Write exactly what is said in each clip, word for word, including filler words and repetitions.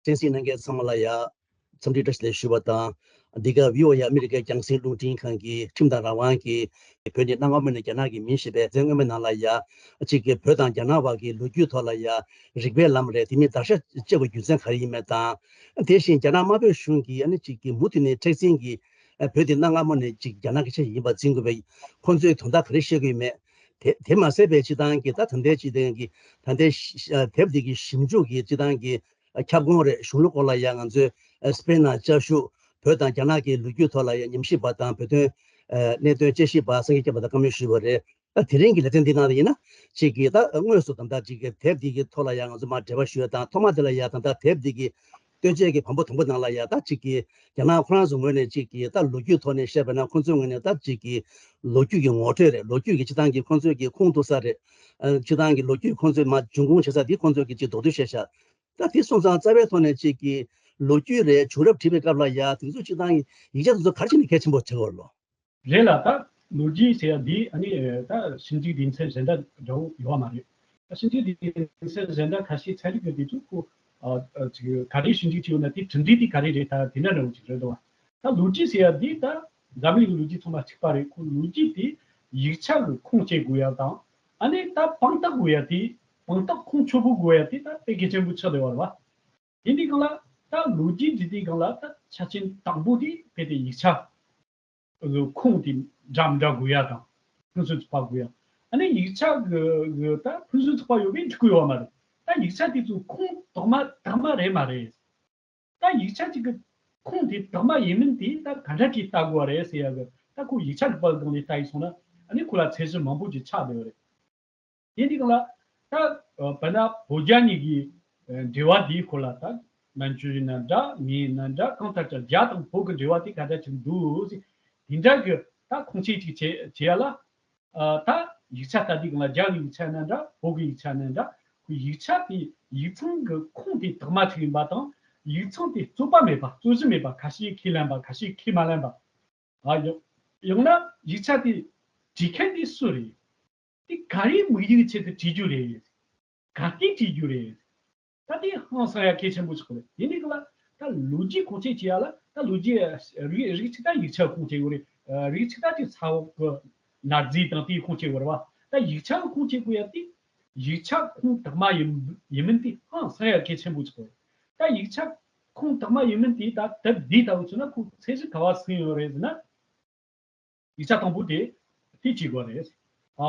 གསན་གཟིགས་གནང་མཁན་ཚང་མ་ལ་ཡ། འཚམས་འདྲི་བཀྲ་ཤིས་བདེ་ལེགས་ཞུ་བ་དང་། འདི་ག་བྷི་ཨོ་ཨེ་ཨ་མི་རི་ཀའི་རྒྱང་སྲིང་རླུང་འཕྲིན་ཁང་གི་ཁྲིམས་དང་རང་དབང་གི་བོད་ནས་གནའ་སྔ་མོ་ནས་རྒྱ་ནག་གི་མིང་ཞེས་པའི་མཛད་སྒོ་སྔོན་མའི་ནང་ལ་ཡ། གཅིག་གི་བོད་དང་རྒྱ་ནག་བར་གྱི་ལོ་རྒྱུས་ཐོག་ལ་ཡ། རིག་པའི་ལམ་རེད། དེ་མིན་བརྡར་ཤ་བཅད་པའི་རྒྱུ་མཚན་ག་རེ་ཡིན་མིན་དང་། དེ་བཞིན་རྒྱ་ནག་དམར་པོའི་གཞུང་གིས་ཨ་ནི་གཅིག་གི་མུ་མཐུད་ནས་མཁྲེགས་འཛིན་གྱིས་བོད་དེ་གནའ་སྔ་མོ་ནས་གཅིག་རྒྱ་ནག་གི་ཆ་ཡིན་པ་འཛིན་དགོས་པའི་ཁོང་ཚོའི་དོན་དག་ག་རེ་བཤད་ཀྱི་ཡོད་མེད། དེ་དེ་མ་ཟད་པའི་སྤྱི་བཏང་གི་ད་ད་ལྟའི་སྤྱི་བཏང་གི་ད་ལྟའི་ཤ་དེབ་འདི་གི་ཞིབ་འཇུག་གི་སྤྱི་བཏང་གི་ཁྱབ་ཁོངས་རེད། གཞུང་ལུགས་སྐོར་ལ་ཡང་ང་ཚོས་ཨ་སྤེན་ནང་བཅའ་བཞུགས་བོད་དང་རྒྱ་ནག་གི་ལོ་རྒྱུས་ཐོག་ལ་ཡང་ཉམས་ཞིབ་པ་དང་བོད་དོན་ཨ་གནད་དོན་དཔྱད་ཞིབ་པ་སངས་རྒྱས་སྐྱབས་པ་དང་བཀའ་མོལ་ཞུས་པ་རེད། ཨ་དེ་རིང་གི་ལེ་ཚན་འདི་ནང་ལ་ཡིན་ན་གཅིག་གིས་ད་དངོས་སུ་ད་ལྟ་གཅིག་གི་དེབ་འདི་གི་ཐོག་ལ་ཡང་ང་ཚོ་མར་འགྲེལ་པ་ཞུ་ཡ་དང་ཐོག་མ་དེ་ལ་ཡང་ད་ལྟ་དེབ་འདི་གི་ལྟོས་བཅས་ཀྱི་བམ་པོ་དང་པོ་ནང་ལ་ཡང་ད་གཅིག་གིས་རྒྱ་ནག་ཁོ་རང་ཚོ་ངོས་ནས་གཅིག་གིས་ད་ལོ་རྒྱུས་ཐོག་ནས་བཤད་པ་ན་ཁོ་ཚོའི་ངོས་ནས་ད་གཅིག་གིས་ལོ་རྒྱུས་ཀྱི་ངོ་སྤྲོད་རེད། ལོ་རྒྱུས་ཀྱི་སྤྱི་བཏང་གི་ཁོ་ཚོའི་གི་ཁུངས་གཏུགས་ས་རེད། ཨ་སྤྱི་བཏང་གི་ལོ་རྒྱུས་ཁོ་ཚོས་མར་འབྱུང་ཁུངས་བྱེད་ས་དེ་ཁོ་ཚོས་གི་གཅིག་ལྡོག་འདོད་བཤད་ཤག་ད་དེ་སོང་ཙང་རྩ་བའི་ཐོག་ནས་གཅིག་གིས་ལོ་རྒྱུས་རེད། བྱུང་རབས་བྲིས་པའི་སྐབས་ལ་ཡ་དེ་ཚོ་སྤྱི་བཏང་གི་ཡིག་ཆ་དེ་ཚོ་ག་རེ་བྱས་ནས་གལ་ཆེན་པོ་ཆགས་ཡོད་ལོ། རེད་ལ། ད་ལོ་རྒྱུས་ཟེར་ཡ་འདི་ཨ་ནི་ད་ཞིབ་འཇུག་སྡེ་ཚན་གཞན་དག་འདྲ་བོ་ཡོད་མ་རེད། ད་ཞིབ་འཇུག་སྡེ་ཚན་གཞན་དག་ཁ་ཤས་ཚན་རིག་གི་དེ་ཚོ་ཁོ་ཨ་ཅིག་ག་རེ་ཞིབ་འཇུག་བྱས་ཡོད་ན་དེ་གྲུབ་འབྲས་དེ་ག་རེ་རེད། ད་དེ་འདྲ་འདྲ་བོ་ཅིག་རེད་འདུག་བ། ད་ལོ་རྒྱུས་ཟེར་ཡ་འདི་ད་འཛམ་གླིང་གི་ལོ་རྒྱུས་ཚང་མ་གཅིག་པ་རེད། ཁོ་ལོ་རྒྱུས་དེ་ཡིག་ཆ་གི་ཁུངས་སྐྱེལ་དགོས་ཡ་དང་ཨ་ནི་ད་དཔང་རྟགས་དགོས་ཡ་དེ་དཔང་རྟགས་ཁུངས་ཆོད་པོ་དགོས་ཡ་དེ་ད་དཔེ་གལ་ཆེན་པོ་ཆགས་བསྡད་པ་རེད་བ། དེ་འདི་སྒང་ལ་ད་ལོ་རྒྱུས་འབྲི་དུས་སྒང་ལ་ད་ཆ་རྐྱེན་དང་པོ་དེ་དཔེ་དེ་ཡིག་ཆ་གི་ཁུངས་དེ་འདྲ་མི་འདྲ་དགོས་ཡ་དང་ཕུན་སུམ་ཚོགས་པ་དགོས་ཡ། ཨ་ནི་ཡིག་ཆ་གི་གི་ད་ཕུན་སུམ་ཚོགས་པ་ཡོད་པས་འགྲིག་གི་ཡོད་མ་རེད། ད་ཡིག་ཆ་དེ་ཚོ་ཁུངས་དག་མ་དག་མ་རེད་མ་རེད། ད་ཡིག་ཆ་གཅིག་གི་ཁུངས་དེ་དག་མ་ཡིན་མིན་དེ་ད་ག་འདྲ་གྱིས་ལྟ་དགོས་པ་རེད་ཟེར་ཡ་གི་ད་ཁོ་ཡིག་ཆ་གི་པར་སྒང་ནས་ལྟ་ཡི་སོང་ན་ཨ་ནི་ཁོ་ལ་ཚད་གཞི་མང་པོ་ཅིག་ཆགས་བསྡད་ཡོད་རེད། དེ་འདི་ག་ལ་ད་ཨ་བོད་རྒྱ་གཉིས་ཀྱི་ཨ་འབྲེལ་བ་འདིའི་སྐོར་ལ་ད་མན་ཇུ་ཡིན་ན་འདྲ་ངས་ཡིན་ན་འདྲ་གང་ལྟར་ཀྱང་རྒྱ་དང་བོད་ཀྱི་འབྲེལ་བ་དེ་ག་འདྲ་ཅིག་འདུག་ཟེར་དེ་འདྲ་གི་ད་ཁུངས་སྐྱེལ་ཅིག་བྱེད་བྱེད་ཡ་ལ་ཨ་ད་ཡིག་ཆ་ལྟ་དུས་གང་ལ་རྒྱ་གི་ཡིག་ཆ་ཡིན་ན་འདྲ་བོད་ཀྱི་ཡིག་ཆ་ཡིན་ན་འདྲ་ཁོ་ཡིག་ཆ་དེ་ཡིག་ཚང་གི་ཁུངས་དེ་དག་མ་ཅིག་ཡིན་པ་དང་ཡིག་ཚང་དེ་རྩོད་པ་མེད་པ་རྩོད་གཞི་མེད་པ་ཁ་ཤས་ཁས་ལེན་པ་ཁ་ཤས་ཁས་མ་ལེན་པ། ཨ་ཡང་ཡང་ན་ཡིག་ཆ་དེ་བྲིས་མཁན་དེ་སུ་རེད། དེ་ག་རེའི་དམིགས་ཡུལ་ཆེད་དུ་བྲིས་རྒྱུ་རེད། ག་དུས་བྲིས་རྒྱུ་རེད། ད་དེ་ཧང་སང་ཡ་གལ་ཆེན་པོ་ཆགས་རེད། དེ་ནས་ག་ལ་ད་ལོ་རྒྱུས་ཁུངས་སྐྱེལ་བྱེད་ཡ་ལ་ད་ལོ་རྒྱུས་རིགས་རིགས་གཅིག་ད་ཡིག་ཆ་ཁུངས་སྐྱེལ་དགོས་རེད། རིགས་གཅིག་ད་དེ་ས་འོག་གི་ནག་རྫས་དང་དེའི་ཁུངས་སྐྱེལ་དགོས་རེད་བ། ད་ཡིག་ཆ་གི་ཁུངས་སྐྱེལ་དགོས་ཡ་དེ་ཡིག་ཆ་ཁུངས་དག་མ་ཡིན་ཡིན་མིན་དེ་ཧང་སང་ཡ་གལ་ཆེན་པོ་ཆགས་རེད། ད་ཡིག་ཆ་ཁུངས་དག་མ་ཡིན་མིན་དེ་ད་དེབ་འདི་ལྟ་བུ་བྱུང་ན་ཁོ་ཚད་གཞི་ག་བ་ཟིན་ཡོད་རེད་ཟེར་ན། ཡིག་ཆ་དང་པོ་དེ་དེ་བྱེད་དགོས་རེད། ཨ་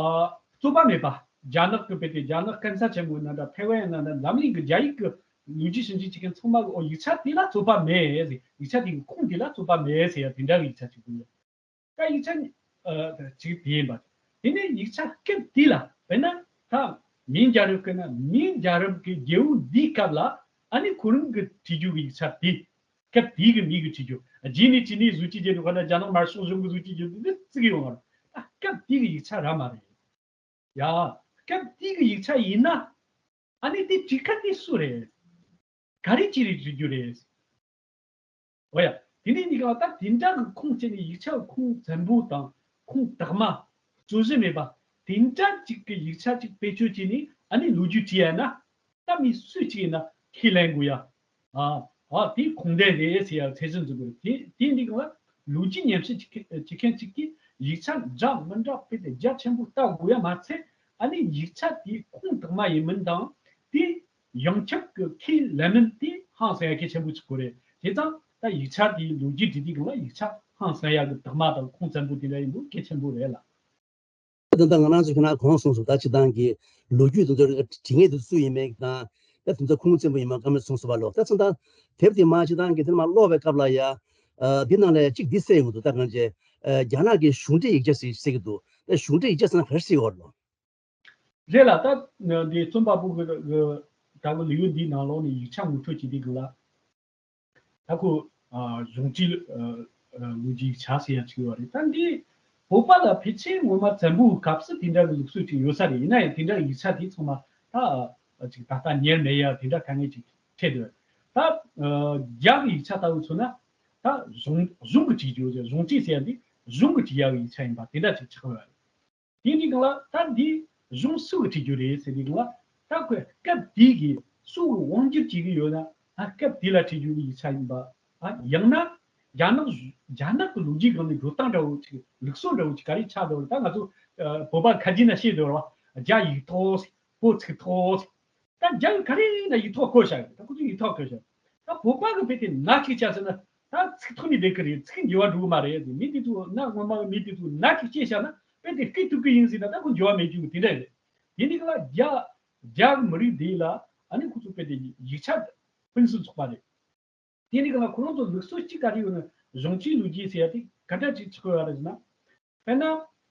རྩོད་པ་མེད་པ་རྒྱ་ནག་གི་དཔེ་དེ་རྒྱ་ནག་སྐམ་ས་ཆེན་མོ་ཡིན་ན་འདྲ་ཐའེ་ཝན་ཡིན་ན་འདྲ་འཛམ་གླིང་གི་རྒྱ་ཡིག་གི་ལོ་རྒྱུས་ཞིབ་འཇུག་བྱེད་མཁན་ཚང་མ་གི་ཨོ་ཡིག་ཆ་དེ་ལ་རྩོད་པ་མེད་ཟེར་ཡིག་ཆ་དེ་གི་ཁུངས་དེ་ལ་རྩོད་པ་མེད་ཟེར་ཡ་དེ་འདྲ་གི་ཡིག་ཆ་བྱེད་དགོས་ཡ། ད་ཡིག་ཆ་ཨ་ཅིག་དེ་ཡིན་པ། དེ་ནས་ཡིག་ཆ་སྐབས་དེ་ལ་དཔེར་ན་ད་མིང་རྒྱལ་རབས་སྐབས་ན་མིང་རྒྱལ་རབས་ཀྱི་རྒྱལ་པོ་འདིའི་སྐབས་ལ་ཨ་ནི་ཁོ་རང་གི་བྲིས་རྒྱུ་གི་ཡིག་ཆ་དེ། སྐབས་དེའི་གི་མི་གི་བྲིས་རྒྱུ། རྗེས་ནས་བྲིས་ནས་བཟོ་བཅོས་བྱས་ནས་ཁོ་ན་རྒྱ་ནག་དམར་ཤོག་གཞུང་གི་བཟོ་བཅོས་བྱས་ནས་བརྩི་གི་ཡོང་བ་རེད། ད་སྐབས་དེའི་གི་ཡིག་ཆ་ར་མ་རེད། ཡ། སྐབས་དེའི་གི་ཡིག་ཆ་ཡིན་ན། ཨ་ནི་དེ་བྲིས་མཁན་དེ་སུ་རེད། ག་རེ་བྱས་ནས་བྲིས་རྒྱུ་རེད། འོ་ཡ། དེ་ནས་འདི་ག་ད་དེ་འདྲ་གི་ཁུངས་བྱས་ནས་ཡིག་ཆ་གི་ཁུངས་བཙན་པོ་དང་ཁུངས་དག་མ། རྩོད་གཞི་མེད་པ། དེ་འདྲ་ཅིག་གི་ཡིག་ཆ་ཅིག་བེད་སྤྱོད་བྱས་ནས་ཨ་ནི་ལོ་རྒྱུས་བྲིས་ཡ་ན། ད་མི་སུ་གཅིག་ཡིན་ན་ཁས་ལེན་དགོས་ཡ། ཨ། ཨ་དེ་ཁུངས་ལྡན་རེད་ཟེར་ཡ་ཚད་གཞི་འཛུགས་དགོས་རེད། དེ་དེ་འདི་གང་ལ་ལོ་རྒྱུས་ཉམས་ཞིབ་བྱེད་མཁན་གཅིག་གིས་ཡིག་ཆ་འདྲ་མི་འདྲ་དཔེ་དེ་རྒྱ་ཆེན་པོ་ལྟ་དགོས་ཡ་མ་ཚད་ཨ་ནི་ཡིག་ཆ་དེའི་ཁུངས་དག་མ་ཡིན་མིན་དང་དེ་ཡོངས་ཁྱབ་ཀྱི་ཁས་ལེན་མིན་དེ་ཧང་སང་ཡ་གལ་ཆེན་པོ་ཅིག་དགོས་རེད། བྱས་ཙང་ད་ཡིག་ཆ་དེའི་ལོ་རྒྱུས་འབྲི་དུས་སྒང་ལ་ཡིག་ཆ་ཧང་སང་ཡ་གི་དག་མ་དང་ཁུངས་བཙན་པོ་དེ་འདྲ་ཡིན་པོ་གལ་ཆེན་པོ་རེད་ལ། ད་ལྟ་ང་རང་ཚོ་ཁྱེད་རང་གོང་གསུངས་སོང་། ད་སྤྱི་བཏང་གི་ལོ་རྒྱུས་དེ་ཚོ་བྲིས་མཁན་དེ་སུ་ཡིན་མིན་དང་། ད་དེ་ཚོ་ཁུངས་བཙན་པོ་ཡིན་མིན་བཀའ་མོལ་གསུངས་སོང་བ་ལོ། ད་ཚོ་ད་དེབ་དེ་མ་སྤྱི་བཏང་གི་དེ་མ་ཀློག་པའི་སྐབས་ལ་ཡ། ཨ་འདི་ནང་ལ་གཅིག་འདི་གསལ་ཡོང་གི་འདུག་ད་གང་ཅི། ཨ་རྒྱ་ནག་གི་གཞུང་འབྲེལ་ཡིག་ཆ་ཟེར་ཟེར་གི་འདུག་ད་གཞུང་འབྲེལ་ཡིག་ཆ་ཟེར་ན་ག་རེ་ཟེར་གི་ཡོད་ལོ། རེད་ལ། ད་འདི་རྩོམ་པ་པོ་གི་གི་ད་གི་ལེའུ་འདིའི་ནང་ལོགས་ནས་ཡིག་ཆ་ངོ་སྤྲོད་བྱེད་དུས་སྒང་ལ། ད་ཁོ་ཨ་གཞུང་འབྲེལ་ཨ་ཨ་ལོ་རྒྱུས་ཆ་ཟེར་ཡ་ཅིག་ཡོད་རེད། ད་འདི་བོད་པ་ལ་ཕལ་ཆེར་སྔོན་མ་བཙན་པོའི་སྐབས་སུ་དེ་འདྲ་གི་ལུགས་སྲོལ་ཅིག་ཡོད་ས་རེད། ཡིན་ན་ཡང་དེ་འདྲ་གི་ཡིག་ཆ་དེ་ཚང་མ་ད་ཨ་ཅིག་ད་ལྟ་ཉར་མེད་ཡ་དེ་འདྲ་དཀའ་ངལ་ཅིག་འཕྲད་འདུག་ད་ཨ་རྒྱ་གི་ཡིག་ཆ་ལྟ་བུ་མཚོན་ན་ད་གཞུང་གཞུང་གི་བྲིས་རྒྱུ་གཞུང་འབྲེལ་ཟེར་ཡ་འདི་གཞུང་གི་བྲིས་ཡ་གི་ཡིག་ཆ་ཡིན་པ་དེ་འདྲ་ཅིག་ཆགས་ཡོད་རེད། དེ་འདི་གང་ལ་ད་འདི་གཞུང་སུ་གི་བྲིས་རྒྱུ་རེད་ཟེར་དུས་གང་ལ་ད་ཁོས་སྐབས་དེའི་གི་སུ་གི་དབང་སྒྱུར་བྱེད་ཀྱི་ཡོད་ན་ ཨ་སྐབས་དེ་ལ་བྲིས་རྒྱུ་གི་ཡིག་ཆ་ཡིན་པ། ཨ་ཡང་ན་རྒྱ་ནག་རྒྱ་ནག་གི་ལོ་རྒྱུས་སྒང་ནས་འགྲོ་སྟངས་འདྲ་བོ་ཅིག་ལུགས་སྲོལ་འདྲ་བོ་ཅིག་ག་རེ་ཆགས་འདུག་ད་ང་ཚོ་ཨ་བོད་པ་ཁ་རྗེ་ན་ཤེས་འདུག་ར་བ། རྒྱ་ཡིག་ཐོག་བོད་ཚིག་ཐོག་ད་རྒྱ་གི་ག་རེ་ན་ཡིག་ཐོག་བཀོད་བཞག་ཡོད། ད་ཁོ་ཚོ་ཡིག་ཐོག་བཀོད་བཞག་ད་བོད་པ་གི་དཔེ་དེ་ན་ཅིག་བྱས་ཟེར་ན་ད་ཚིག་ཐོག་ནས་བསྡད་གི་རེད། ཚིག་འགྱུར་བ་འགྲོ་གི་མ་རེད། མི་དེ་ཚོ་ན་སྔོན་མ་གི་མི་དེ་ཚོ་ན་ཅིག་བྱས་བཞག་ན་དཔེ་དེ་སྐད་ཐུབ་གི་ཡིན་ཟེར་ན་ད་ཁོ་འགྱུར་བ་མེད་རྒྱུ་གི་དེ་འདྲ་རེད། དེ་འདི་ག་ལ་རྒྱ་རྒྱ་གི་མི་རིགས་དེ་ལ་ཨ་ནི་ཁོ་ཚོ་དཔེ་དེ་ཡིག་ཆ་ཕུན་སུམ་ཚོགས་པ་རེད། དེ་འདི་ག་ལ་ཁོ་རང་ཚོ་ལུགས་སྲོལ་གཅིག་ག་རེ་ཡོད་ན་གཞུང་གཅིག་ལོ་རྒྱུས་ཟེར་ཡ་དེ་ག་འདྲ་ཅིག་ཆགས་ཡོད་རེད་ཟེར་ན། དཔེར་ན་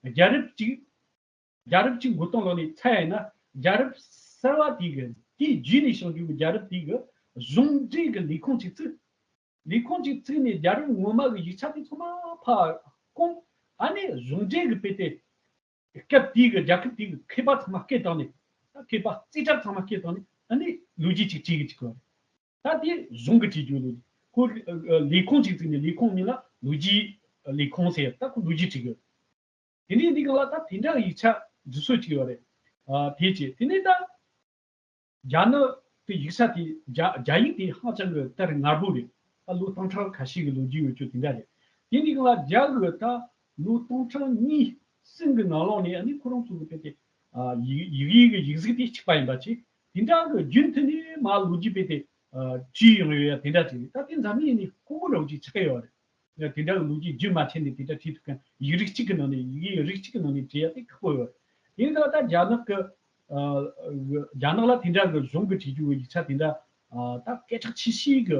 རྒྱལ་རབས་གཅིག་རྒྱལ་རབས་གཅིག་འགོ་སྟངས་ལོག་ནས་ཚར་ཡིན་ན་རྒྱལ་རབས་གསར་བ་དེ་གི་དེའི་རྗེས་ནས་བྱུང་རྒྱུ་གི་རྒྱལ་རབས་དེ་གི་གཞུང་འབྲེལ་གི་ལས་ཁུངས་ཅིག་བཙུགས། ལས་ཁུངས་ཅིག་བཙུགས་ནས་རྒྱལ་རབས་སྔོན་མ་གི་ཡིག་ཆ་དེ་ཚང་མ་ཕར་སྐོང་། ཨ་ནི་གཞུང་འབྲེལ་གི་དཔེ་དེ་སྐབས་དེའི་གི་རྒྱལ་ཁབ་དེའི་གི་མཁས་པ་ཚང་མ་སྐད་བཏང་ནས། ད་མཁས་པ་རྩིས་གྲྭ་ཚང་མ་སྐད་བཏང་ནས་ཨ་ནི་ལོ་རྒྱུས་ཅིག་བྲིས་གི་བཅུག་གི་རེད། ད་དེ་གཞུང་གི་བྲིས་རྒྱུ་ལོ་རྒྱུས་ཁོ་ལས་ཁུངས་ཅིག་བཙུགས་ནས་ལས་ཁུངས་མིང་ལ་ལོ་རྒྱུས་ལས་ཁུངས་ཟེར། ད་ཁོ་ལོ་རྒྱུས་བྲིས་གི་ཡོད། དེ་འདྲའི་འདི་གང་ལ་ད་དེ་འདྲ་ཡིག་ཆ་འདི་ཚོ་ཅིག་ཡོད་རེད། ཨ་དེ་བྱས་དེ་ནས་ད་རྒྱ་ནག་གི་ཡིག་ཆ་དེ་རྒྱ་རྒྱ་ཡིག་དེ་ཧང་ཅང་གི་ལྟར་ངར་པོ་རེད། ད་ལོ་སྟོང་ཕྲག་ཁ་ཤས་ཀྱི་ལོ་རྒྱུས་ཡོད་རྒྱུ་དེ་འདྲ་རེད། དེ་འདི་གང་ལ་རྒྱ་གི་ད་ལོ་སྟོང་ཕྲག་གཉིས་གསུམ་གི་ནང་ལོགས་ནས་ཨ་ནི་ཁོ་རང་ཚོ་གི་དཔེ་དེ་ཨ་ཡིག་ཡིག་ཡིག་གི་ཡིག་གཟུགས་དེ་གཅིག་པ་ཡིན་པ་ཅིག་དེ་འདྲ་གི་རྒྱུན་མཐུད་ནས་མ་ལོ་རྒྱུས་དཔེ་དེ་ཨ་བྲིས་ཡོང་ཡོད་ཡ་དེ་འདྲ་ཅིག་རེད། ད་དེ་འཛམ་གླིང་ནས་དཀོན་པོ་རང་ཅིག་ཆགས་ཀྱི་ཡོད་རེད། དེ་འདྲ་གི་ལོ་རྒྱུས་རྒྱུན་མ་ཆད་ནས་དེ་འདྲ་བྲིས་ཐུབ་མཁན་ཡིག་རིགས་གཅིག་གི་ནང་ནས་ཡིག་ཡིག་རིགས་གཅིག་གི་ནང་ནས་བྲིས་ཡ་དེ་ཁག་པོ་ཡོད། དེ་ཡིན་ཙང་ད་རྒྱ་ནག་གི་ཨ་རྒྱ་ནག་ལ་དེ་འདྲ་གི་གཞུང་གི་བྲིས་རྒྱུ་གི་ཡིག་ཆ་དེ་འདྲ་ཨ་ད་སྐད་གྲགས་ཆེ་ཤོས་གི་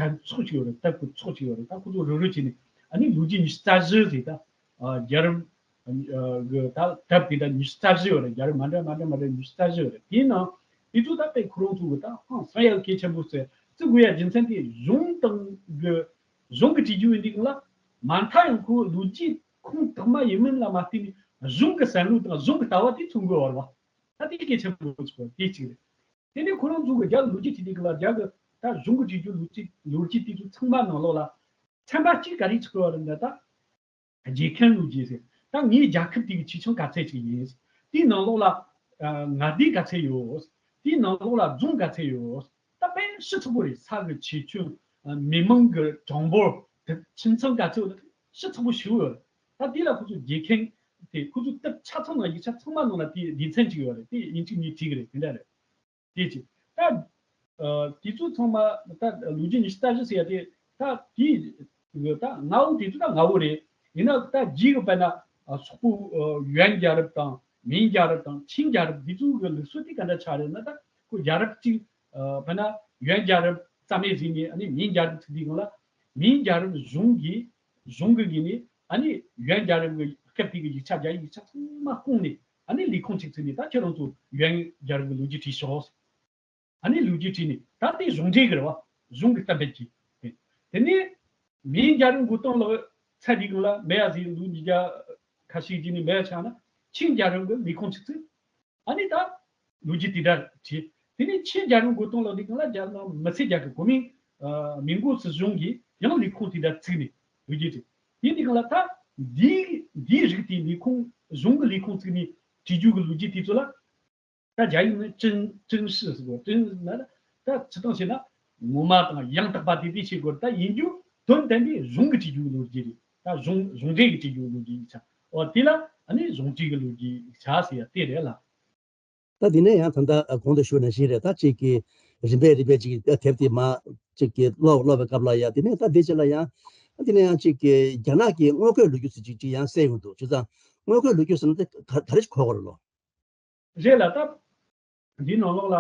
དེབ་ཚོགས་ཅིག་ཡོད་རེད། དེབ་གི་ཚོགས་ཅིག་ཡོད་རེད། ད་ཁོ་ཚོ་རུ་རུ་བྱས་ནས་ཨ་ནི་ལོ་རྒྱུས་ཉི་ཤུ་རྩ་བཞི་ཟེར། ད་ཨ་རྒྱལ་རབས་ཨ་གི་ད་དེབ་དེ་འདྲ་ཉི་ཤུ་རྩ་བཞི་ཡོད་རེད། རྒྱལ་རབས་མ་འདྲ་མ་འདྲ་མ་འདྲ་ཉི་ཤུ་རྩ་བཞི་ཡོད་རེད། དེའི་ནང་དེ་ཚོ་ད་དཔེ་ཁོ་རང་ཚོ་གི་ད་ཧང་སང་ཡག་གལ་ཆེན་པོ་ཟེར་བརྩི་དགོས་ཡ་རྒྱུ་མཚན་དེ་གཞུང་དང་གི་གཞུང་གི་བྲིས་རྒྱུ་ཡིན་དུས་སྒང་ལ་མ་མཐའ་ཡང་ཁོ་ལོ་རྒྱུས་ཁུངས་དག་མ་ཡིན་མིན་ལ་མ་བལྟས་ནས་གཞུང་གི་བསམ་བློ་དང་གཞུང་གི་ལྟ་བ་དེ་མཚོན་དགོས་བ་རེད་བ། ད་དེ་གལ་ཆེན་པོ་ཆགས་པ་དེ་གཅིག་རེད། དེ་ནས་ཁོ་རང་ཚོ་གི་རྒྱ་གི་ལོ་རྒྱུས་བྲིས་དུས་སྒང་ལ་རྒྱ་གི་ད་གཞུང་གི་བྲིས་རྒྱུ་ལོ་རྒྱུས་ལོ་རྒྱུས་དེ་ཚོ་ཚང་མ་ནང་ལོགས་ལ་ཚན་པ་གཅིག་ག་རེ་ཆགས་ཀྱི་ཡོད་རེད་འདྲ། ད་རྗེས་མཁན་ལོ་རྒྱུས་ཟེར། ད་ངའི་རྒྱལ་ཁབ་དེ་གི་ཆེ་ཆུང་ག་ཚད་ཅིག་ཡིན། དེའི་ནང་ལོགས་ལ་ཨ་མངའ་སྡེ་ག་ཚད་ཡོད། དེའི་ནང་ལོགས་ལ་རྫོང་ག་ཚད་ཡོད། ད་དཔེ་ཞིབ་ཚགས་པོ་རེད། ས་གི་ཆེ་ཆུང་། ཨ་མི་མང་གི་གྲངས་འབོར། དེ་ཁྱིམ་ཚང་ག་ཚད་ཡོད། ཞིབ་ཚགས་པོ་ཞིག་ཡོད། ད་དེ་ལ་ཁོ་ཚོ་རྗེས་མཁན་དེ་ཁོ་ཚོ་དེབ་ཆ་ཚང་ནང་ཡིག་ཆ་ཚང་མ་ནང་ལ་དེ་སྡེ་ཚན་ཅིག་ཡོད་རེད། དེ་ཡིན་གཅིག་མིན་གཅིག་རེད། དེ་འདྲ་རེད། དེ་ཅི། ད་ཨ་དེ་ཚོ་ཚང་མ་ད་ལོ་རྒྱུས་ཉི་ཤུ་རྩ་བཞི་ཟེར་ཡ་དེ་ད་དེ་ད་མངའ་འོག་དེ་ཚོ་ད་མངའ་འོག་རེད། ཡིན་ན་ད་རྗེས་ཀྱི་དཔེར་ན་ཨ་སོག་པོ་ཨ་ཡོན་རྒྱལ་རབས་དང་མིང་རྒྱལ་རབས་དང་ཆིང་རྒྱལ་རབས་དེ་ཚོ་གི་ལུགས་སྲོལ་དེ་ག་འདྲ་ཆགས་རེད་ན། ད་ཁོ་རྒྱལ་རབས་གཅིག་ཨ་དཔེར་ན་ཡོན་རྒྱལ་རབས་རྩ་མེད་བཟོས་ནས་ཨ་ནི་མིང་རྒྱལ་རབས་བཙུགས་དུས་སྒང་ལ་མིང་རྒྱལ་རབས་གཞུང་གི་གཞུང་གི་ངོས་ནས་ཨ་ནི་ཡོན་རྒྱལ་རབས་ཀྱི་སྐབས་དེ་གི་ཡིག་ཆ་རྒྱ་ཡིག་ཡིག་ཆ་ཚང་མ་བསྐུངས་ནས་ཨ་ནི་ལས་ཁུངས་གཅིག་བཙུགས་ནས་ད་ཁྱེད་རང་ཚོ་ཡོན་རྒྱལ་རབས་ཀྱི་ལོ་རྒྱུས་བྲིས་ཤོག་ཨ་ནི་ལོ་རྒྱུས་བྲིས་ནས་ད་ལྟའི་གཞུང་འབྲེལ་གྱི་རེད་བ། གཞུང་གི་གཏན་འབེབས་ཀྱི། དེ་ནས་མིང་རྒྱལ་རབས་འགོ་སྟངས་ལ་ཚད་འདི་གང་ལ་མེད་ཡ་ཟིག་ལོ་ཉིས་བརྒྱ་ཁ་ཤས་ཀྱི་ནས་མེད་ཡ་ཆགས་ན་ཆིང་རྒྱལ་རབས་ཀྱི་ལས་ཁུངས་ཆིག་བཙུགས། ཨ་ནི་ད་ལོ་རྒྱུས་དེ་འདྲ་བྲིས། དེ་ནས་ཆིང་རྒྱལ་རབས་འགོ་སྟངས་ལ་འདི་གང་ལ་རྒྱ་ནག་མི་སེར་རྒྱ་གི་གོ་མིང་ཨ་མིང་གོ་སྲིད་གཞུང་གིས་ཡང་ལས་ཁུངས་དེ་འདྲ་བཙུགས་ནས་ལོ་རྒྱུས་བྲིས། དེ་འདི་གང་ལ་ད་འདིའི་འདིའི་རིགས་དེ་ལས་ཁུངས་གཞུང་གི་ལས་ཁུངས་བཙུགས་ནས་བྲིས་རྒྱུ་གི་ལོ་རྒྱུས་དེ་ཚོ་ལ། ད་རྒྱ་ཡིག་ནི་ཀྲིན་ཀྲིན་ཧྲི་ཟེར་གོ། ཀྲིན་ན་ད་སྤྱིར་བཏང་བྱས་ན་ངོ་མ་དང་ཡང་དག་པ་དེ་དེ་བྱེད་དགོས། ད་ཡིན་རྒྱུ་དོན་དམ་པའི་གཞུང་གི་བྲིས་རྒྱུ་ལོ་རྒྱུས་རེད། ད་གཞུང་གཞུང་འབྲེལ་གྱི་བྲིས་རྒྱུ་ལོ་རྒྱུས་ཡིག་ཆ། འོ་དེ་ལ་ཨ་ནི་གཞུང་བྲིས་ཀྱི་ལོ་རྒྱུས་ཡིག་ཆ་ཟེར་ཡ་དེ་རེད་ལ། ད་དེ་ནས་ཡང་ད་ལྟ་གོང་དུ་ཞུས་ནང་བཞིན་རེད། ད་གཅིག་གི་རིམ་པས་རིམ་པས་གཅིག་དེབ་དེ་མ་གཅིག་གི་ཀློག་ཀློག་པའི་སྐབས་ལ་ཡ། དེ་ནས་ད་དེ་རྗེས་ལ་ཡང་དེ་ནས་ཡང་གཅིག་གི་རྒྱ་ནག་གི་དངོས་བཀོད་ལོ་རྒྱུས་ཟེར་གཅིག་གཅིག་ཡང་གསལ་ཡོང་འདུག་བྱས་ཙང་དངོས་བཀོད་ལོ་རྒྱུས་ཟེར་ན་དེ་ག་ག་རེ་ཞིག་གོ་དགོས་རེད་ལོ། རེད་ལ། ད་འདི་ནང་ལོགས་ལ་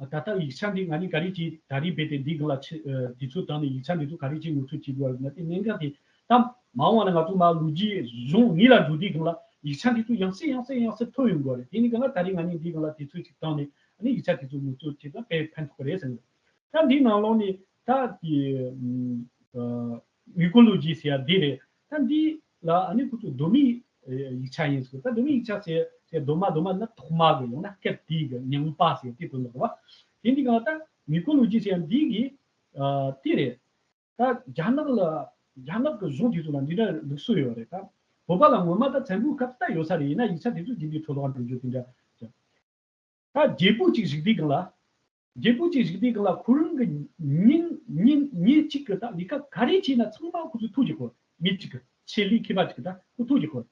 ད་ལྟ་ཡིག་ཆ་འདི་ང་གཉིས་ག་རེ་བྱས། ད་རེས་རྦད་དེ་འདི་སྒང་ལ་ཆེ་ཨ་དུས་ཚོད་བཏང་ནས་ཡིག་ཆ་འདི་ཚོ་ག་རེ་བྱས་ངོ་སྤྲོད་བྱེད་དགོས་རེད་ན། དེ་གནད་འགག་དེ་ད་མ་འོངས་པ་ན་ང་ཚོ་མར་ལོ་རྒྱུས་གཞུང་ངེས་ལ་འགྲོ་དུས་སྒང་ལ་ཡིག་ཆ་འདི་ཚོ་ཡང་སེ་ཡང་སེ་ཡང་སེ་ཐོན་ཡོང་དགོས་རེད། དེ་ནི་སྒང་ལ་ད་རེས་ང་གཉིས་འདི་སྒང་ལ་དུས་ཚོད་ཅིག་བཏང་ནས་ཨ་ནི་ཡིག་ཆ་དེ་ཚོ་ངོ་སྤྲོད་བྱེད་ན་དཔེ་ཕན་ཐོགས་རེད་བསམ་གི། ད་འདིའི་ནང་ལོགས་ནས་ད་དེ་ཨ་དངུལ་རྐང་ལོ་རྒྱུས་ཟེར་ཡ་འདི་རེད། ད་འདི་ལ་ཨ་ནི་ཁོ་ཚོ་གདོད་མའི་ཡིག་ཆ་ཡིན་ཟེར། ད་གདོད་མའི་ཡིག་ཆ་ཟེར་ཟེར་གདོད་མ་གདོད་མ་ནི་ཐོག་མ་གི་ཡང་ན་སྐབས་དེའི་གི་རྙིང་པ་ཟེར་དེ་དོན་དག་རེད་བ། དེ་འདི་གང་ལ་ད་དངུལ་རྐང་ལོ་རྒྱུས་ཟེར་ཡ་འདི་གི་ཨ་དེ་རེད། ད་རྒྱ་ནག་ལ་རྒྱ་ནག་གི་གཞུང་དེ་ཚོ་ལ་འདི་འདྲ་ལུགས་སྲོལ་ཡོད་རེད། ད་བོད་པ་ལ་ངོ་མ་ད་བཙན་པོའི་སྐབས་ད་ཡོད་ས་རེད། ཡིན་ན་ཡིག་ཆ་དེ་ཚོ་རྒྱུན་དུ་འཕྲོ་བརླག་འགྲོ་རྒྱུ་དེ་འདྲ་ཅིག་ད་རྒྱལ་པོ་གཅིག་བཞུགས་དུས་སྒང་ལ། རྒྱལ་པོ་གཅིག་བཞུགས་དུས་སྒང་ལ་ཁོ་རང་གི་ཉིན་ཉིན་ཉིན་གཅིག་གི་ད་ལས་ཀ་ག་རེ་བྱས་ན་ཚང་མ་ཁོ་ཚོས་ཐུགས་དགྱེས་གོ། མི་གཅིག་གི་ཆེད་ལས་མཁས་པ་གཅིག་གི་ད་ཁོ་ཐུགས་དགྱེས་གོ།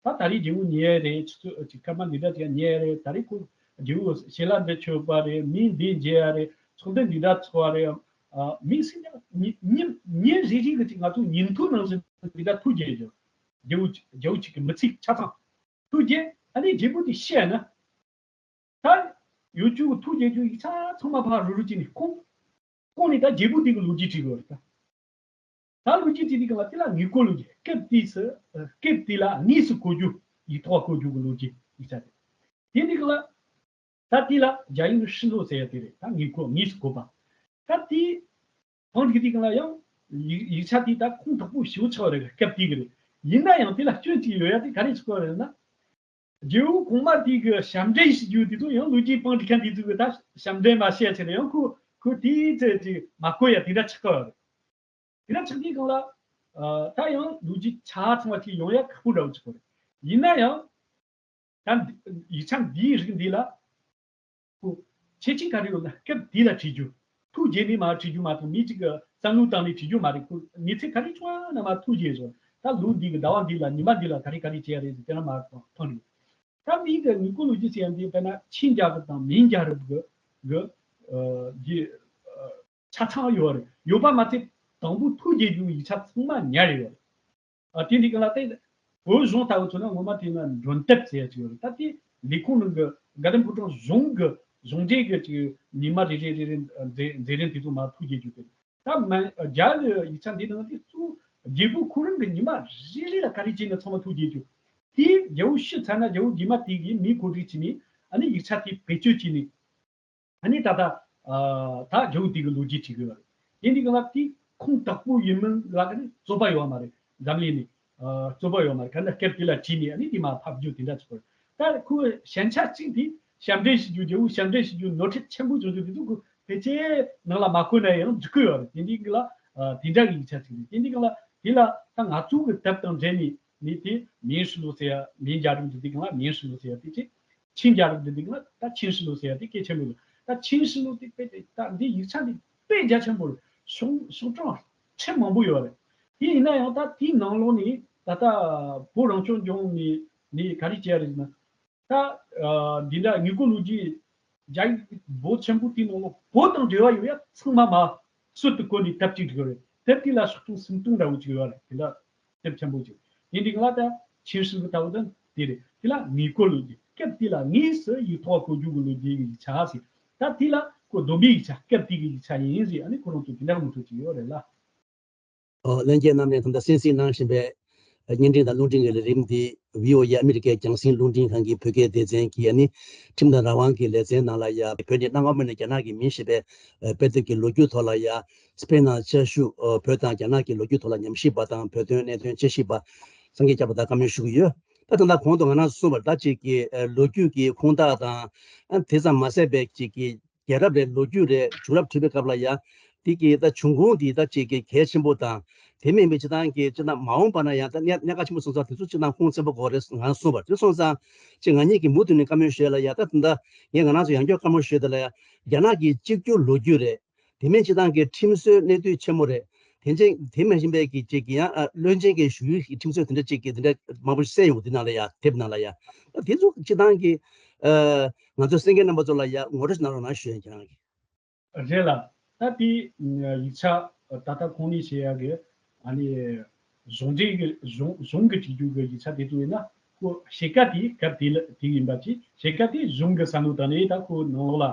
ད་ད་རེས་རྒྱལ་པོ་ཉལ་ཡ་རེད། ཆུ་ཚོད་ཅིག་སྐར་མ་འདི་འདྲ་ཅིག་ཉལ་ཡ་རེད། ད་རེས་ཁོ་རྒྱལ་པོ་ཞལ་ལག་འདི་མཆོད་པ་རེད། མི་འདི་མཇལ་ཡ་རེད། ཚོགས་འདུ་འདི་འདྲ་ཚོགས་པ་རེད། ཨ་མི་སེམས་ཀྱང་ཉིན་ཉིན་ཉིན་རེ་རེ་གི་ཅིག་ང་ཚོ་ཉིན་ཐོ་ནང་བཞིན་འདི་འདྲ་ཐུགས་དགྱེས་ཀྱི། རྒྱལ་པོ་རྒྱལ་པོ་གཅིག་གི་མི་ཚེ་ཆ་ཚང་ཐུགས་དགྱེས། ཨ་ནི་རྒྱལ་པོ་དེ་ཤི་ཡ་ན། ད་ཡོད་རྒྱུ་ཐུགས་དགྱེས་རྒྱུ་ཡིག་ཆ་ཚང་མ་ཕར་རུ་རུ་བྱས་ནས་ཁོང་ཁོང་ནས་ད་རྒྱལ་པོ་དེ་གི་ལོ་རྒྱུས་བྲིས་དགོས་རེད་ད། ད་ལོ་རྒྱུས་བྲིས་དུས་སྒང་ལ་དེ་ལ་དངོས་པོ་ལོ་རྒྱུས། སྐབས་དེ་སུ་སྐབས་དེ་ལ་དངོས་སུ་གོ་རྒྱུ། ཡིག་ཐོག་གོ་རྒྱུ་གི་ལོ་རྒྱུས་ཡིག་ཆ་དེ། དེ་དུས་སྒང་ལ་ད་དེ་ལ་རྒྱ་ཡིག་ཧྲི་ལོ་ཟེར་ཡ་དེ་རེད། ད་དངོས་པོ་དངོས་སུ་གོ་བ། ད་དེ་ཐང་དེ་དུས་སྒང་ལ་ཡང་ཡིག་ཡིག་ཆ་དེ་ད་ཁུངས་དག་པོ་ཞེ་པོ་ཆགས་པ་རེད། སྐབས་དེ་གི་རེད། ཡིན་ན་ཡང་དེ་ལ་སྐྱོན་གཅིག་ཡོད་ཡ་དེ་ག་རེ་ཆགས་པ་རེད་ན། རྒྱལ་པོ་གོང་མ་དེ་གི་ཞབས་འདྲེན་ཞུ་རྒྱུ་དེ་ཚོ་ཡང་ལོ་རྒྱུས་སྤང་བྱེད་མཁན་དེ་ཚོ་གི་ད་ཞབས་འདྲེན་མ་བྱས་ཚེ་ཡང་ཁོ་ཁོ་དེའི་ཚེ་ཅིག་མ་གོ་ཡ་དེ་འདྲ་ཆགས་ཀྱི་ཡོད་རེད། དེ་འདྲ་ཆགས་དུས་སྒང་ལ་ཨ་ད་ཡང་ལོ་རྒྱུས་ཆ་ཚང་བ་ཅིག་ཡོང་ཡ་ཁག་པོ་འདྲ་བོ་ཆགས་ཀྱི་ཡོད་རེད། ཡིན་ན་ཡང་ད་ཡིག་ཆ་འདིའི་རིགས་འདི་ལ་ཁོ་ཁྱད་ཆོས་ག་རེ་ཡོད་ན་སྐབས་དེ་ལ་བྲིས་རྒྱུ། ཐུགས་དགྱེས་ནས་མར་བྲིས་རྒྱུ་མ་གཏོགས་མི་གཅིག་གི་བསམ་བློ་བཏང་ནས་བྲིས་རྒྱུ་མ་རེད། ཁོ་གནས་ཚུལ་ག་རེ་བྱུང་བ་ན་མར་ཐུགས་དགྱེས་བྱུང་། ད་ལོ་འདི་གི་ཟླ་བ་འདི་ལ་ཉི་མ་འདི་ལ་ག་རེ་ག་རེ་བྱས་རེད་ཟེར་དེ་ན་མར་ཐོན་རེད། ད་མིའི་གི་དངོས་པོ་ལོ་རྒྱུས་ཟེར་ཡ་འདི་དཔེར་ན་ཆིན་རྒྱལ་རབས་དང་མིང་རྒྱལ་རབས་གི་གི་ཨ་གི་ཨ་ཆ་ཚང་ཡོད་རེད། ཡོད་པ་མ་ཚད་དང་པོ་ཐུགས་དགྱེས་རྒྱུ་ཡིག་ཆ་ཚང་མ་ཉར་ཡོད་རེད། ཨ་དེ་འདི་ག་ལ་ཏེ་བོད་གཞུང་ལྟ་བུ་ཚོ་ན་ངོ་མ་དེ་ན་མགྲོན་དེབ་ཟེར་ཡ་ཅིག་ཡོད་རེད། ད་དེ་ལས་ཁུངས་ནང་གི་དགའ་ལྡན་ཕོ་བྲང་གཞུང་གི་གཞུང་འབྲེལ་གི་ཅིག་ཉི་མ་རེ་རེ་རེ་རེ་མཛད་མཛད་རིམ་དེ་ཚོ་མར་ཐུགས་དགྱེས་རྒྱུ་དེ། ད་མ་རྒྱ་གི་ཡིག་ཆ་འདི་ནང་དེ་གཙོ་བོ་རྒྱལ་པོ་ཁོ་རང་གི་ཉི་མ་རེ་རེ་ལ་ག་རེ་བྱས་ནས་ཚང་མ་ཐུགས་དགྱེས་རྒྱུ། དེ་རྒྱལ་པོ་ཤི་ཚར་ན་རྒྱལ་པོ་རྗེས་མ་དེ་གིས་མི་བཀོད་སྒྲིག་བྱས་ནས་ཨ་ནི་ཡིག་ཆ་དེ་བེད་སྤྱོད་བྱས་ནས། ཨ་ནི་ད་ལྟ་ཨ་ད་རྒྱལ་པོ་དེ་གི་ལོ་རྒྱུས་བྲིས་དགོས་པ་རེད། དེ་འདི་ག་ལ་དེ་ཁུངས་དག་པོ་ཡིན་མིན་ལ་ཨ་ནི་རྩོད་པ་ཡོད་མ་རེད། འཛམ་གླིང་ནས་ཨ་རྩོད་པ་ཡོད་མ་རེད། ག་འདྲ་སྐབས་དེ་ལ་བྲིས་ནས་ཨ་ནི་དེ་མར་ཕབ་རྒྱུ་དེ་འདྲ་ཆགས་པ་རེད། ད་ཁོའི་ཞན་ཆ་གཅིག་དེ་ཞབས་འདྲེན་ཞུ་རྒྱུ། རྒྱལ་པོ་ཞབས་འདྲེན་ཞུ་རྒྱུ་ནོར་འཁྲུལ་ཆེན་པོ་བྱུང་རྒྱུ་དེ་ཚོ་ཁོ་ཕལ་ཆེར་ནང་ལ་མ་བཀོད་ན་ཡང་འགྲིག་གི་ཡོད་རེད། དེ་འདི་གི་ལ་ཨ་དེ་འདྲ་གི་ཡིག་ཆ་ཚིག་རེད། དེ་འདི་གི་ལ་དེ་ལ་ད་ང་ཚོ་གི་དེབ་དང་འབྲེལ་ནས་ནི་དེ་明实录ཟེར་ཡ། 明假录 འདི་འདི་གི་ལ་明实录ཟེར་ཡ་དེ་ཅིག་ཆིན་རྒྱལ་རབས་འདི་འདི་གི་ལ་ད་清实录ཟེར་ཡ་དེ་གལ་ཆེན་པོ་རེད། ད་清实录དེ་དཔེ་དེ་ད་འདི་ཡིག་ཆ་འདི་དཔེ་རྒྱ་ཆེན་པོ་རེད། ཤོག་ཤོག་གྲངས་ཁྲི་མང་པོ་ཡོད་རེད། དེ་ཡིན་ན་ཡང་ད་དེའི་ནང་ལོགས་ནས་ད་ལྟ་བོད་རང་སྐྱོང་ལྗོངས་ནས་ནི་ག་རེ་བྱས་ཡ་རེད་ཟེར་ན། ད་ཨ་འདི་འདྲ་དངོས་པོ་ལོ་རྒྱུས་རྒྱ་ཡིག་པོ་ཆེན་པོ་དེའི་ནང་ལོགས་བོད་དང་འབྲེལ་བ་ཡོད་ཡ་ཚང་མ་མར་སྲོལ་དུ་བཀོད་ནས་དེབ་ཅིག་བསྒྲིགས་ཡོད་རེད། དེབ་དེ་ལ་ཤོག་གྲངས་སུམ་སྟོང་འདྲ་བོ་ཅིག་ཡོད་རེད། དེ་འདྲ་དེབ་ཆེན་པོ་ཅིག་དེ་འདི་ག་ལ་ད་清实录ལྟ་བུ་དང་དེ་རེད། དེ་ལ་དངོས་པོ་ལོ་རྒྱུས། སྐབས་དེ་ལ་དངོས་སུ་ཡིག་ཐོག་གོ་རྒྱུ་གི་ལོ་རྒྱུས་ཀྱི་ཡིག་ཆ་ཟེར། ད་དེ་ལ་ཁོ་བསྡོམས་པའི་ཡིག་ཆ། སྐབས་དེ་གི་ཡིག་ཆ་ཡིན་ཟེར། ཨ་ནི་ཁོ་རང་ཚོ་དེ་འདྲ་མུ་མཐུད་ཅིག་ཡོད་རེད་ལ། ཨོ། ལྷན་རྒྱས་རྣམས་ནས་ད་ལྟ་གསན་གཟིགས་གནང་བཞིན་པའི་བརྙན་འཕྲིན་དང་རླུང་འཕྲིན་གྱི་ལས་རིམ་འདི་བྷི་ཨོ་ཨེ་ཨ་མི་རི་ཀའི་རྒྱང་སྲིང་རླུང་འཕྲིན་ཁང་གི་བོད་སྐད་སྡེ་ཚན་གྱི་ཨ་ནི་ཁྲིམས་དང་རང་དབང་གི་ལེ་ཚན་ནང་ལ་ཡ། བོད་ནས་གནའ་སྔ་མོ་ནས་རྒྱ་ནག་གི་མིང་ཞེས་པའི་ཨ་དཔེ་དེབ་ཀྱི་ལོ་རྒྱུས་ཐོག་ལ་ཡ། སྤེན་ནང་ཆ་བཞག་ཨ་བོད་དང་རྒྱ་ནག་གི་ལོ་རྒྱུས་ཐོག་ལ་ཉམས་ཞིབ་པ་དང་། བོད་དོན་གནད་དོན་དཔྱད་ཞིབ་པ་སངས་རྒྱས་སྐྱབས་པ་དང་བཀའ་མོལ་ཞུ་གི་ཡོད། ད་ད་ལྟ་གོང་དུ་ང་རང་གསུངས་པར་ད་ཅིག་གི་ཨ་ལོ་རྒྱུས་ཀྱི་ཁུངས་དག་དང་། ཨ་དེ་ཙམ་མ་ཟད་པའི་ཅིག་གི་རྒྱལ་རབས་རེད། ལོ་རྒྱུས་རེད། བྱུང་རབས་བྲིས་པའི་སྐབས་ལ་ཡ། དེ་གི་ད་བྱུང་ཁུངས་དེ་ད་ཅིག་གི་གལ་ཆེན་པོ་དང་། དེ་མིན་པའི་སྤྱིར་བཏང་གི་སྤྱིར་བཏང་མ་འོངས་པ་ན་ཡང་ད་གནད་གནད་འགག་ཆེན་པོ་སོང་ཙང་དེ་ཚོ་སྤྱིར་བཏང་ཁུངས་བཙན་པོ་དགོས་རེད་ང་གསུངས་པ་དེ་སོང་ཙང་། ཅིག་ང་གཉིས་ཀྱིས་མུ་མཐུད་ནས་བཀའ་མོལ་ཞུས་ལ་ཡ། ད་ད་ངས་ང་རང་ཚོ་ཡང་བསྐྱར་བཀའ་མོལ་ཞུས་དེ་ལ་ཡ། རྒྱ་ནག་གི་གཅིག་གྱུར་ལོ་རྒྱུས་རེད། དེ་མིན་སྤྱིར་བཏང་གི་ཁྲིམས་སྲོལ་གནད་དོད་ཆེན་མོ་རེད། དེ་འཕྲིན་དེ་མ་ཡིན་པའི་གི་ཅིག་གི་ཡང་ཨ་བློན་ཆེན་གྱི་བཞུགས་ཡུལ་གྱི་ཁྲིམས་སྲོལ་དེ་འདྲ་ཅིག་གི་དེ་འདྲ་མང་པོ་ཞིག་གསལ་ཡོང་གི་འདི་ནང་ལ་ཡ། དེབ་ནང་ལ་ཡ། ཨ་དེ་ཚོ་སྤྱིར་བཏང་གི་ཨ་ང་ཚོ་གསན་མཁན་རྣམ་པ་ཚོ་ལ་ཡ་ངོ་སྤྲོད་ཞིག་གནང་རོགས་གནང་ཞུ་ཡ་ཁྱེད་རང་གི། རེད་ལ། ད་དེ་ཡིག་ཆ་ད་ལྟ་གོང་ནས་བཤད་ཡ་གི་ཨ་ནི་གཞུང་འབྲེལ་གྱི་གཞུང་གཞུང་གི་བྲིས་རྒྱུ་གི་ཡིག་ཆ་དེ་ཚོ་ཡིན་ན་ཁོ་ཕྱེད་ཀ་དེ་སྐབས་དེ་ལ་དེ་ཡིན་པ་ཅིག་ཕྱེད་ཀ་དེ་གཞུང་གི་བསམ་བློ་དང་ནི་ད་ཁོ་ནང་ལོགས་ལ་ཨ་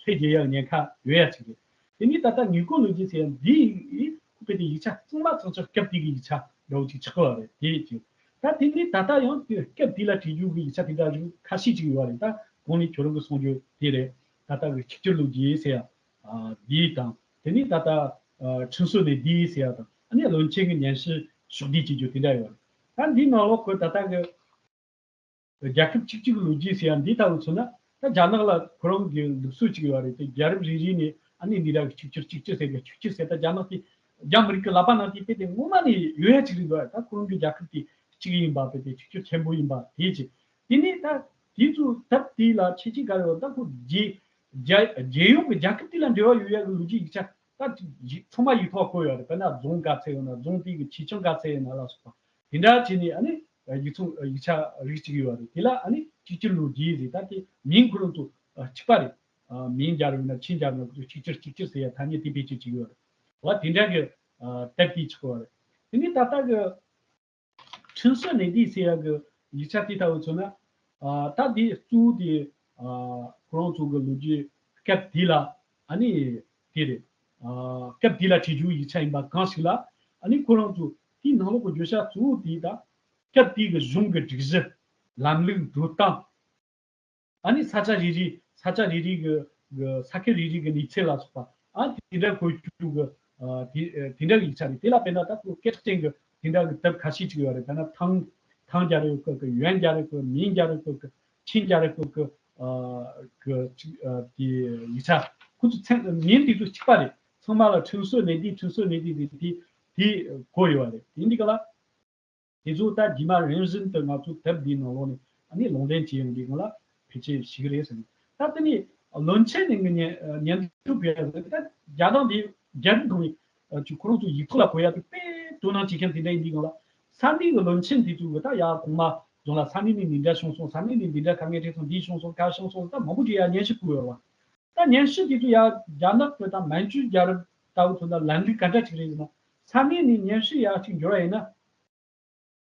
ལྷད་རྒྱས་ཡ་ཉེན་ཁ་ཡོད་ཡ་ཅིག་རེད། དེ་ནས་ད་ལྟ་དངོས་པོ་ལོ་རྒྱུས་ཟེར་ཡ་འདི་ཡིས་ཁོ་དཔེ་དེ་ཡིག་ཆ་ཚང་མ་ཚང་ཚང་སྐབས་དེ་གི་ཡིག་ཆ་འདྲ་བོ་ཅིག་ཆགས་པ་རེད། དེ་ཅིག་ད་དེ་ནས་ད་ལྟ་ཡང་དེ་སྐབས་དེ་ལ་བྲིས་རྒྱུ་གི་ཡིག་ཆ་དེ་འདྲ་རིགས་ཁ་ཤས་ཅིག་ཡོད་རེད། ད་གོང་ནས་ཁྱོད་རང་གི་གསུང་རྒྱུ་དེ་རེད། ད་ལྟ་གི་ཆིག་སྒྱུར་ལོ་རྒྱུས་ཟེར་ཡ་འདི་དང་། དེ་ནས་ད་ལྟ་ཁྲིམས་སྲོལ་ནས་འདི་ཟེར་ཡ་དང་། ཨ་ནི་བློན་ཆེན་གྱི་སྙན་ཞུ་ཕྱོགས་བསྡུས་བྱེད་རྒྱུ་དེ་འདྲ་ཡོད་རེད། ད་འདིའི་ནང་ལོགས་ཁོས་ད་ལྟ་གི་རྒྱལ་ཁབ་གཅིག་གཅིག་གི་ལོ་རྒྱུས་ཟེར་ཡ་འདི་ལྟ་བུ་མཚོན་ན། ད་རྒྱ་ནག་ལ་ཁོ་རང་གི་ལུགས་སྲོལ་ཅིག་ཡོད་རེད་དེ། རྒྱལ་རབས་རེ་རེ་ནས་ཨ་ནི་འདི་འདྲ་གི་ཆིག་སྒྱུར་ཆིག་སྒྱུར་ཟེར་གི། ཆིག་སྒྱུར་ཟེར་ད་རྒྱ་ནག་དེ་རྒྱ་མི་རིགས་ཀྱི་ལག་པ་ནང་དེ་དཔེ་དེ་སྔོན་མ་ནས་ཡོད་ཡ་ཅིག་རེད་འདུག་ད་ཁོ་རང་གི་རྒྱལ་ཁབ་དེ་གཅིག་ཡིན་པ། དཔེ་དེ་ཆིག་སྒྱུར་ཆེན་པོ་ཡིན་པ་དེ་ཅིག་དེ་ནས་ད་དེ་ཚོ་ད་དེ་ལ་ཁྱད་ཆོས་ག་རེ་ཡོད། ད་ཁོ་རྗེས་ རྒྱལ་རྒྱལ་ཡོངས་ཀྱི་རྒྱལ་ཁབ་དེ་ལ་འབྲེལ་བ་ཡོད་ཡག་གི་ལོ་རྒྱུས་ཡིག་ཆ་ད་ཡིག་ཚང་མ་ཡིག་ཐོག་བཀོད་ཡོད་རེད། དཔེར་ན་རྫོང་ག་ཚད་ཡོད་ན་རྫོང་དེ་གི་ཆེ་ཆུང་ག་ཚད་ཡོད་ན་ལ་སོགས་པ་དེ་འདྲ་བྱས་ནས་ཨ་ནི་ཡིག་ཚང་ཡིག་ཆ་རིགས་གཅིག་ཡོད་རེད། དེ་ལ་ཨ་ནི་གཅིག་གྱུར་ལོ་རྒྱུས་རེད། ད་དེ་མིང་ཁོ་རང་ཚོ་གཅིག་པ་རེད། མིང་རྒྱལ་རབས་ཡིན་ན་ཆིན་རྒྱལ་རབས་ཡིན་ན་ཁོ་ཚོ་གཅིག་གྱུར་གཅིག་གྱུར་ཟེར་ཡ་ཐ་སྙད་དེ་བེད་སྤྱོད་བྱེད་ཀྱི་ཡོད་རེད། འོ་དེ་འདྲ་གི་དེབ་དེ་ཆགས་པ་རེད། དེ་ནས་ད་ལྟ་གི 陈设内地 ཟེར་ཡག་གི་ཡིག་ཆ་དེ་ལྟ་བུ་མཚོན་ན། ཨ་ད་དེ་གཙོ་བོ་དེ་ཨ་ཁོ་རང་ཚོ་གི་ལོ་རྒྱུས་སྐབས་དེ་ལ་ཨ་ནི་དེ་རེད། ཨ་སྐབས་དེ་ལ་བྲིས་རྒྱུ་ཡིག་ཆ་ཡིན་པ་གང་ཞིག་ལ་ཨ་ནི་ཁོ་རང་ཚོ་དེའི་ནང་ལོགས་ཀྱི་བརྗོད་བྱ་གཙོ་བོ་དེ་དང་སྐབས་དེ་གི་གཞུང་གི་སྒྲིག་གཞི། ལམ་ལུགས་འགྲོ་སྟངས། ཨ་ནི་ས་ཆ་རེ་རེ་ས་ཆ་རེ་རེ་གི་གི་ས་ཁུལ་རེ་རེ་གི་གནས་ཚུལ་ལ་སོགས་པ་ཨ་དེ་འདྲ་བཀོད་རྒྱུ་གི་ཨ་དེ་ཨ་དེ་འདྲ་གི་ཡིག་ཆ་རེད། དེ་ལ་དཔེར་ན་ད་ཁོ་སྐད་གྲགས་ཅན་གི་དེ་འདྲ་གི་དེབ་ཁ་ཤས་ཅིག་ཡོད་རེད། དཔེར་ན་ཐང་ཐང་རྒྱལ་རབས་སྐོར་གི་ཡོན་རྒྱལ་རབས་སྐོར་གི་མིང་རྒྱལ་རབས་སྐོར་གི་ཆིན་རྒྱལ་རབས་སྐོར་གི་ཨ་གི་ཅིག་ཨ་དེ་ཡིག་ཆ་ཁོ་ཚོ་མཚན་མིང་དེ་ཚོ་གཅིག་པ་རེད། ཚང་མ་ལ་陈设内地陈设内地 དེ་དེ་དེ་བཀོད་ཡོད་རེད། དེ་འདི་ག་ལ། དེ་ཚོ་ད་རྗེས་མ་རིམ་བཞིན་དུ་ང་ཚོ་དེབ་འདིའི་ནང་ལོགས་ནས་ཨ་ནི་ལུང་འདྲེན་བྱེད་ཡོང་གི་ང་ལ་ཕལ་ཆེར་ཞིག་རེད་ཟེར་ནས། ད་དེ་ནས་བློན་ཆེན་ནས་ངས་ཉན་ཉན་ཐུབ་ཡ་ཟེར། ད་རྒྱ་ནག་འདི་རྒྱ་རིགས་ཁོང་གིས་ཁོ་རང་ཚོ་ཡིག་ཐོག་ལ་བཀོད་ཡ་དེ་དཔེ་དོ་སྣང་བྱེད་མཁན་དེ་འདྲ་ཡིན་གྱི་ང་ལ། ས་གནས་ཀྱི་བློན་ཆེན་དེ་ཚོ་གིས་ད་ཡ་གོང་མ་རྫོང་ལ་ས་གནས་ནས་འདི་འདྲ་བྱུང་སོང་། ས་གནས་ནས་འདི་འདྲ་དཀའ་ངལ་འཕྲད་སོང་། འདི་བྱུང་སོང་། ག་བྱུང་སོང་། ད་མང་པོ་ཅིག་ཡ་སྙན་ཞུ་བཀོད་ཡོད་རེད་བ། ད་སྙན་ཞུ་དེ་ཚོ་ཡ་རྒྱ་ནག་གི་ད་མན་ཇུ་རྒྱལ་རབས་ལྟ་བུ་ཚོ་ད་ལམ་ལུགས་ག་འདྲ་ཅིག་རེད་ཟེར་ན། ས་གནས་ནས་སྙན་ཞུ་ཡ་ཅིག་འབྱོར་བ་ཡིན་ན།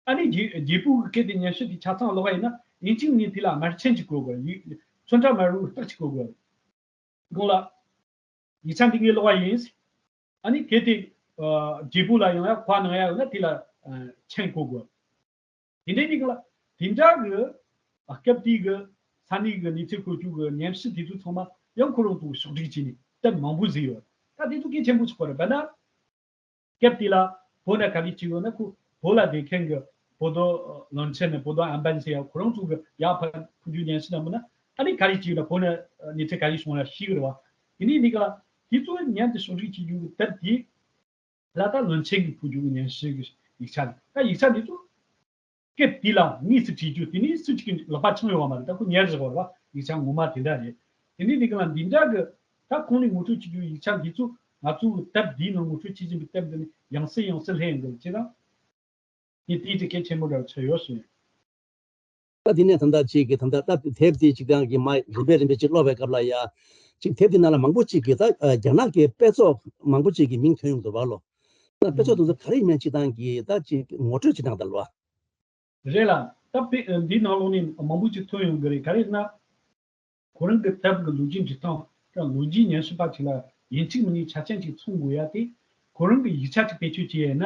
ཨ་ནི་རྒྱལ་རྒྱལ་པོ་གི་སྐད་དེ་སྙན་ཞུ་དེ་ཆ་ཚང་ཀློག་པ་ཡིན་ན་ཡིན་གཅིག་མིན་གཅིག་དེ་ལ་མར་མཆན་ཅིག་བཀོད་དགོས། ཡིག་ཚོན་ཁྲ་དམར་པོ་རྟགས་ཅིག་བཀོད་དགོས། དགོངས་ལ། ཡིག་ཆ་འདི་ངས་ཀློག་པ་ཡིན། ཨ་ནི་གལ་ཏེ་ཨ་རྒྱལ་པོ་ལ་ཡང་ཡང་གོ་གནང་ཡ་ཡོད་ན་དེ་ལ་ཨ་མཆན་བཀོད་དགོས། དེ་འདྲའི་ཉིད་ལ་དེ་འདྲ་གི་ཨ་སྐབས་དེའི་གི་ས་གནས་གི་གནས་ཚུལ་བཀོད་རྒྱུ་གི་སྙན་ཞུ་དེ་ཚོ་ཚང་མ་ཡང་ཁོ་རང་ཚོ་ཕྱོགས་སྒྲིག་བྱས་ནས་དེབ་མང་པོ་བཟོས་ཡོད། ད་དེ་ཚོ་གལ་ཆེན་པོ་ཆགས་པ་རེད། དཔེར་ན། སྐབས་དེ་ལ་བོད་ན་ག་རེ་བྱས་ཡོད་ན་ཁོ་བོད་ལ་བསྡད་མཁན་གྱི་བོད་དོ་བློན་ཆེན་ནས་བོད་དོ་ཨམ་བན་ཟེར་ཡ་ཁོ་རང་ཚོ་གི་ཡར་ཕར་ཕུལ་རྒྱུ་སྙན་ཞུ་བཏང་པ་ན་ཨ་ནི་ག་རེ་བྱས་ཡོད་ན་བོད་ན་གནས་ཚུལ་ག་རེ་བྱུང་ན་ཤེས་གི་རེད་བ། དེ་ནས་འདི་ག་ལ་དེ་ཚོ་མཉམ་དུ་ཕྱོགས་སྒྲིག་བྱེད་རྒྱུ་གི་དེབ་དེ་ལ་ད་བློན་ཆེན་གྱི་ཕུལ་རྒྱུ་གི་སྙན་ཞུ་གི་ཡིག་ཆ་རེད། ད་ཡིག་ཆ་འདི་ཚོ་སྐབས་དེ་ལ་དངོས་སུ་བྲིས་རྒྱུ་དེ་ནི་སུ་གཅིག་གིས་ལག་པ་འཆང་ཡོང་བ་མ་རེད། ད་ཁོ་ཉར་བཞག་པ་རེད་བ། ཡིག་ཆ་ངོ་མ་དེ་འདྲ་རེད། དེ་ནི་འདི་ག་ལ་འདི་འདྲ་གི་ད་ཁོང་ནས་ངོ་སྤྲོད་བྱེད་རྒྱུ་ཡིག་ཆ་འདི་ཚོ་ང་ཚོ་གི་དེབ་འདིའི་ནང་ངོ་སྤྲོད་བྱེད་བཞིན་པའི་དེབ་འདི་ནི་ཡང་སེ་ཡང་སེ་ལྷན་ཡོང་གི་རེད། བྱས་ཙང་ངས་དེའི་དེ་གལ་ཆེན་པོ་འདྲ་བ་ཆགས་ཡོད་ཞུ་ཡིན། ད་དེ་ནས་ད་ལྟ་ཅིག་གི་ད་ལྟ་ད་དེབ་དེ་ཅིག་དང་གི་མ་རིམ་པས་རིམ་པས་ཅིག་ཀློག་པའི་སྐབས་ལ་ཡ། ཅིག་དེབ་དེ་ནང་ལ་མང་པོ་ཅིག་གི་ད་རྒྱ་ནག་གི་དཔེ་ཚོགས་མང་པོ་ཅིག་གི་མིང་ཐོན་ཡོང་འདུག་བ་ལོ། ད་དཔེ་ཚོགས་དེ་ཚོ་ག་རེ་ཡིན་མིན་ཅིག་དང་གི་ད་ཅིག་ངོ་སྤྲོད་ཅིག་གནང་དང་ལོ། རེད་ལ། ད་དཔེ་འདི་ནང་ལོགས་ནས་མང་པོ་ཅིག་ཐོན་ཡོང་གི་རེད། ག་རེ་ན། ཁོ་རང་གི་དེབ་ཀྱི་ལོ་རྒྱུས་འབྲི་སྟངས་དང་ལོ་རྒྱུས་ཉམས་ཞིབ་པ་ཅིག་ལ་ཡིན་གཅིག་མིན་གཉིས་ཆ་རྐྱེན་ཅིག་ཚང་དགོས་ཡ་དེ། ཁོ་རང་གི་ཡིག་ཆ་ཅིག་བེད་སྤྱོད་བྱེད་ཡ་ཡིན་ན།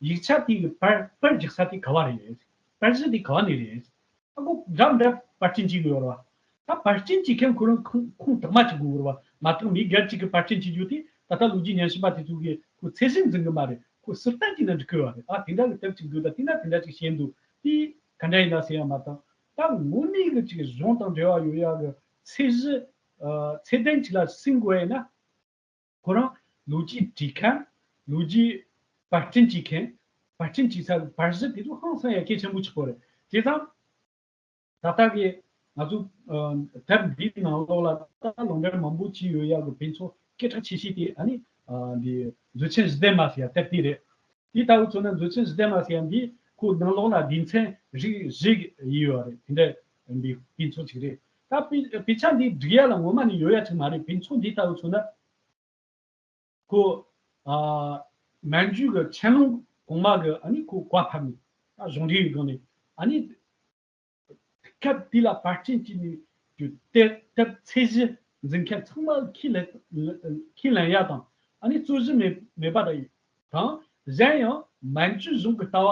ཡིག་ཆ་དེ་གི་པར་པར་རྒྱག་ས་དེ་ག་བ་རེད། པར་གཞི་དེ་ག་བ་ནས་རེད། ཨ་ཁོ་འདྲ་འདྲ་པར་སྐྲུན་བྱེད་དགོས་རེད་བ། ད་པར་སྐྲུན་བྱེད་མཁན་ཁོ་རང་ཁུངས་ཁུངས་དག་མ་ཅིག་དགོས་རེད་བ། མ་གཏོགས་མི་སྒེར་གཅིག་གི་པར་སྐྲུན་བྱེད་རྒྱུ་དེ་ད་ལྟ་ལོ་རྒྱུས་ཉམས་ཞིབ་པ་དེ་ཚོ་གིས་ཁོ་ཚད་གཞི་འཛིན་གི་མ་རེད། ཁོ་ཟུར་བསྟན་བྱས་ན་འགྲིག་གི་ཡོད་རེད། ཨ་དེ་འདྲ་གི་དེབ་ཅིག་འདུག་ད་དེ་ན་དེ་འདྲ་ཅིག་བཤད་འདུག་དེ་ག་འདྲ་ཡིན་ན་ཟེར་ཡ་མ་གཏོགས། ད་དངོས་གནས་གི་ཅིག་གཞུང་དང་འབྲེལ་བ་ཡོད་ཡ་གི་ཚད་གཞི། ཨ་ཚད་ལྡན་ཅིག་ལ་ཟིན་དགོས་ཡ་ན། ཁོ་རང་ལོ་རྒྱུས་བྲིས་མཁན། ལོ་རྒྱུས་པར་སྐྲུན་བྱེད་མཁན། པར་སྐྲུན་བྱེད་ས་གི་པར་གཞི་དེ་ཚོ་ཧང་སང་ཡ་གལ་ཆེན་པོ་ཆགས་པ་རེད། བྱས་ཙང་། ད་ལྟ་གི་ང་ཚོ་ཨ་དེབ་འདིའི་ནང་ལོགས་ལ་ད་ལུང་འདྲེན་མང་པོ་བྱས་ཡོད་ཡག་གི་ཕུན་ཚོགས་སྐད་གྲགས་ཆེ་ཤོས་དེ་ཨ་ནི་ཨ་འདི་མཛོད་ཆེན་ཞི་བདེ་མ་ཟེར་ཡ་དེབ་དེ་རེད། དེ་ལྟ་བུ་མཚོན་ན་མཛོད་ཆེན་ཞི་བདེ་མ་ཟེར་ཡ་འདི་ཁོ་ནང་ལོགས་ལ་སྡེ་ཚན་རིགས་བཞི་ཡོད་རེད། དེ་འདྲ་འདི་ཕུན་ཚོགས་ཅིག་རེད། ད་དཔེ་དཔེ་ཆ་འདི་སྒྲིག་ཡ་ལ་ངོ་མ་ནི་ཡོད་ཡ་ཅིག་མ་རེད། ཕུན་ཚོགས་འདི་ལྟ་བུ་མཚོན་ན། ཁོ་ཨ་མན་ཇུ་གི་ཆན་ལུང་གོང་མ་གི་ཨ་ནི་ཁོ་བཀའ་ཕབ་ནས་ད་གཞུང་འབྲེལ་ཡོད་སྒང་ནས་ཨ་ནི་སྐབས་དེ་ལ་པར་སྐྲུན་བྱས་ནས་ཀྱི་དེབ་དེབ་ཚད་གཞི་འཛིན་མཁན་ཚང་མ་ཁས་ལེན་ཁས་ལེན་ཡ་དང་ཨ་ནི་རྩོད་གཞི་མེད་མེད་པ་དང་། དང་གཞན་ཡང་མན་ཇུ་གཞུང་གི་ལྟ་བ།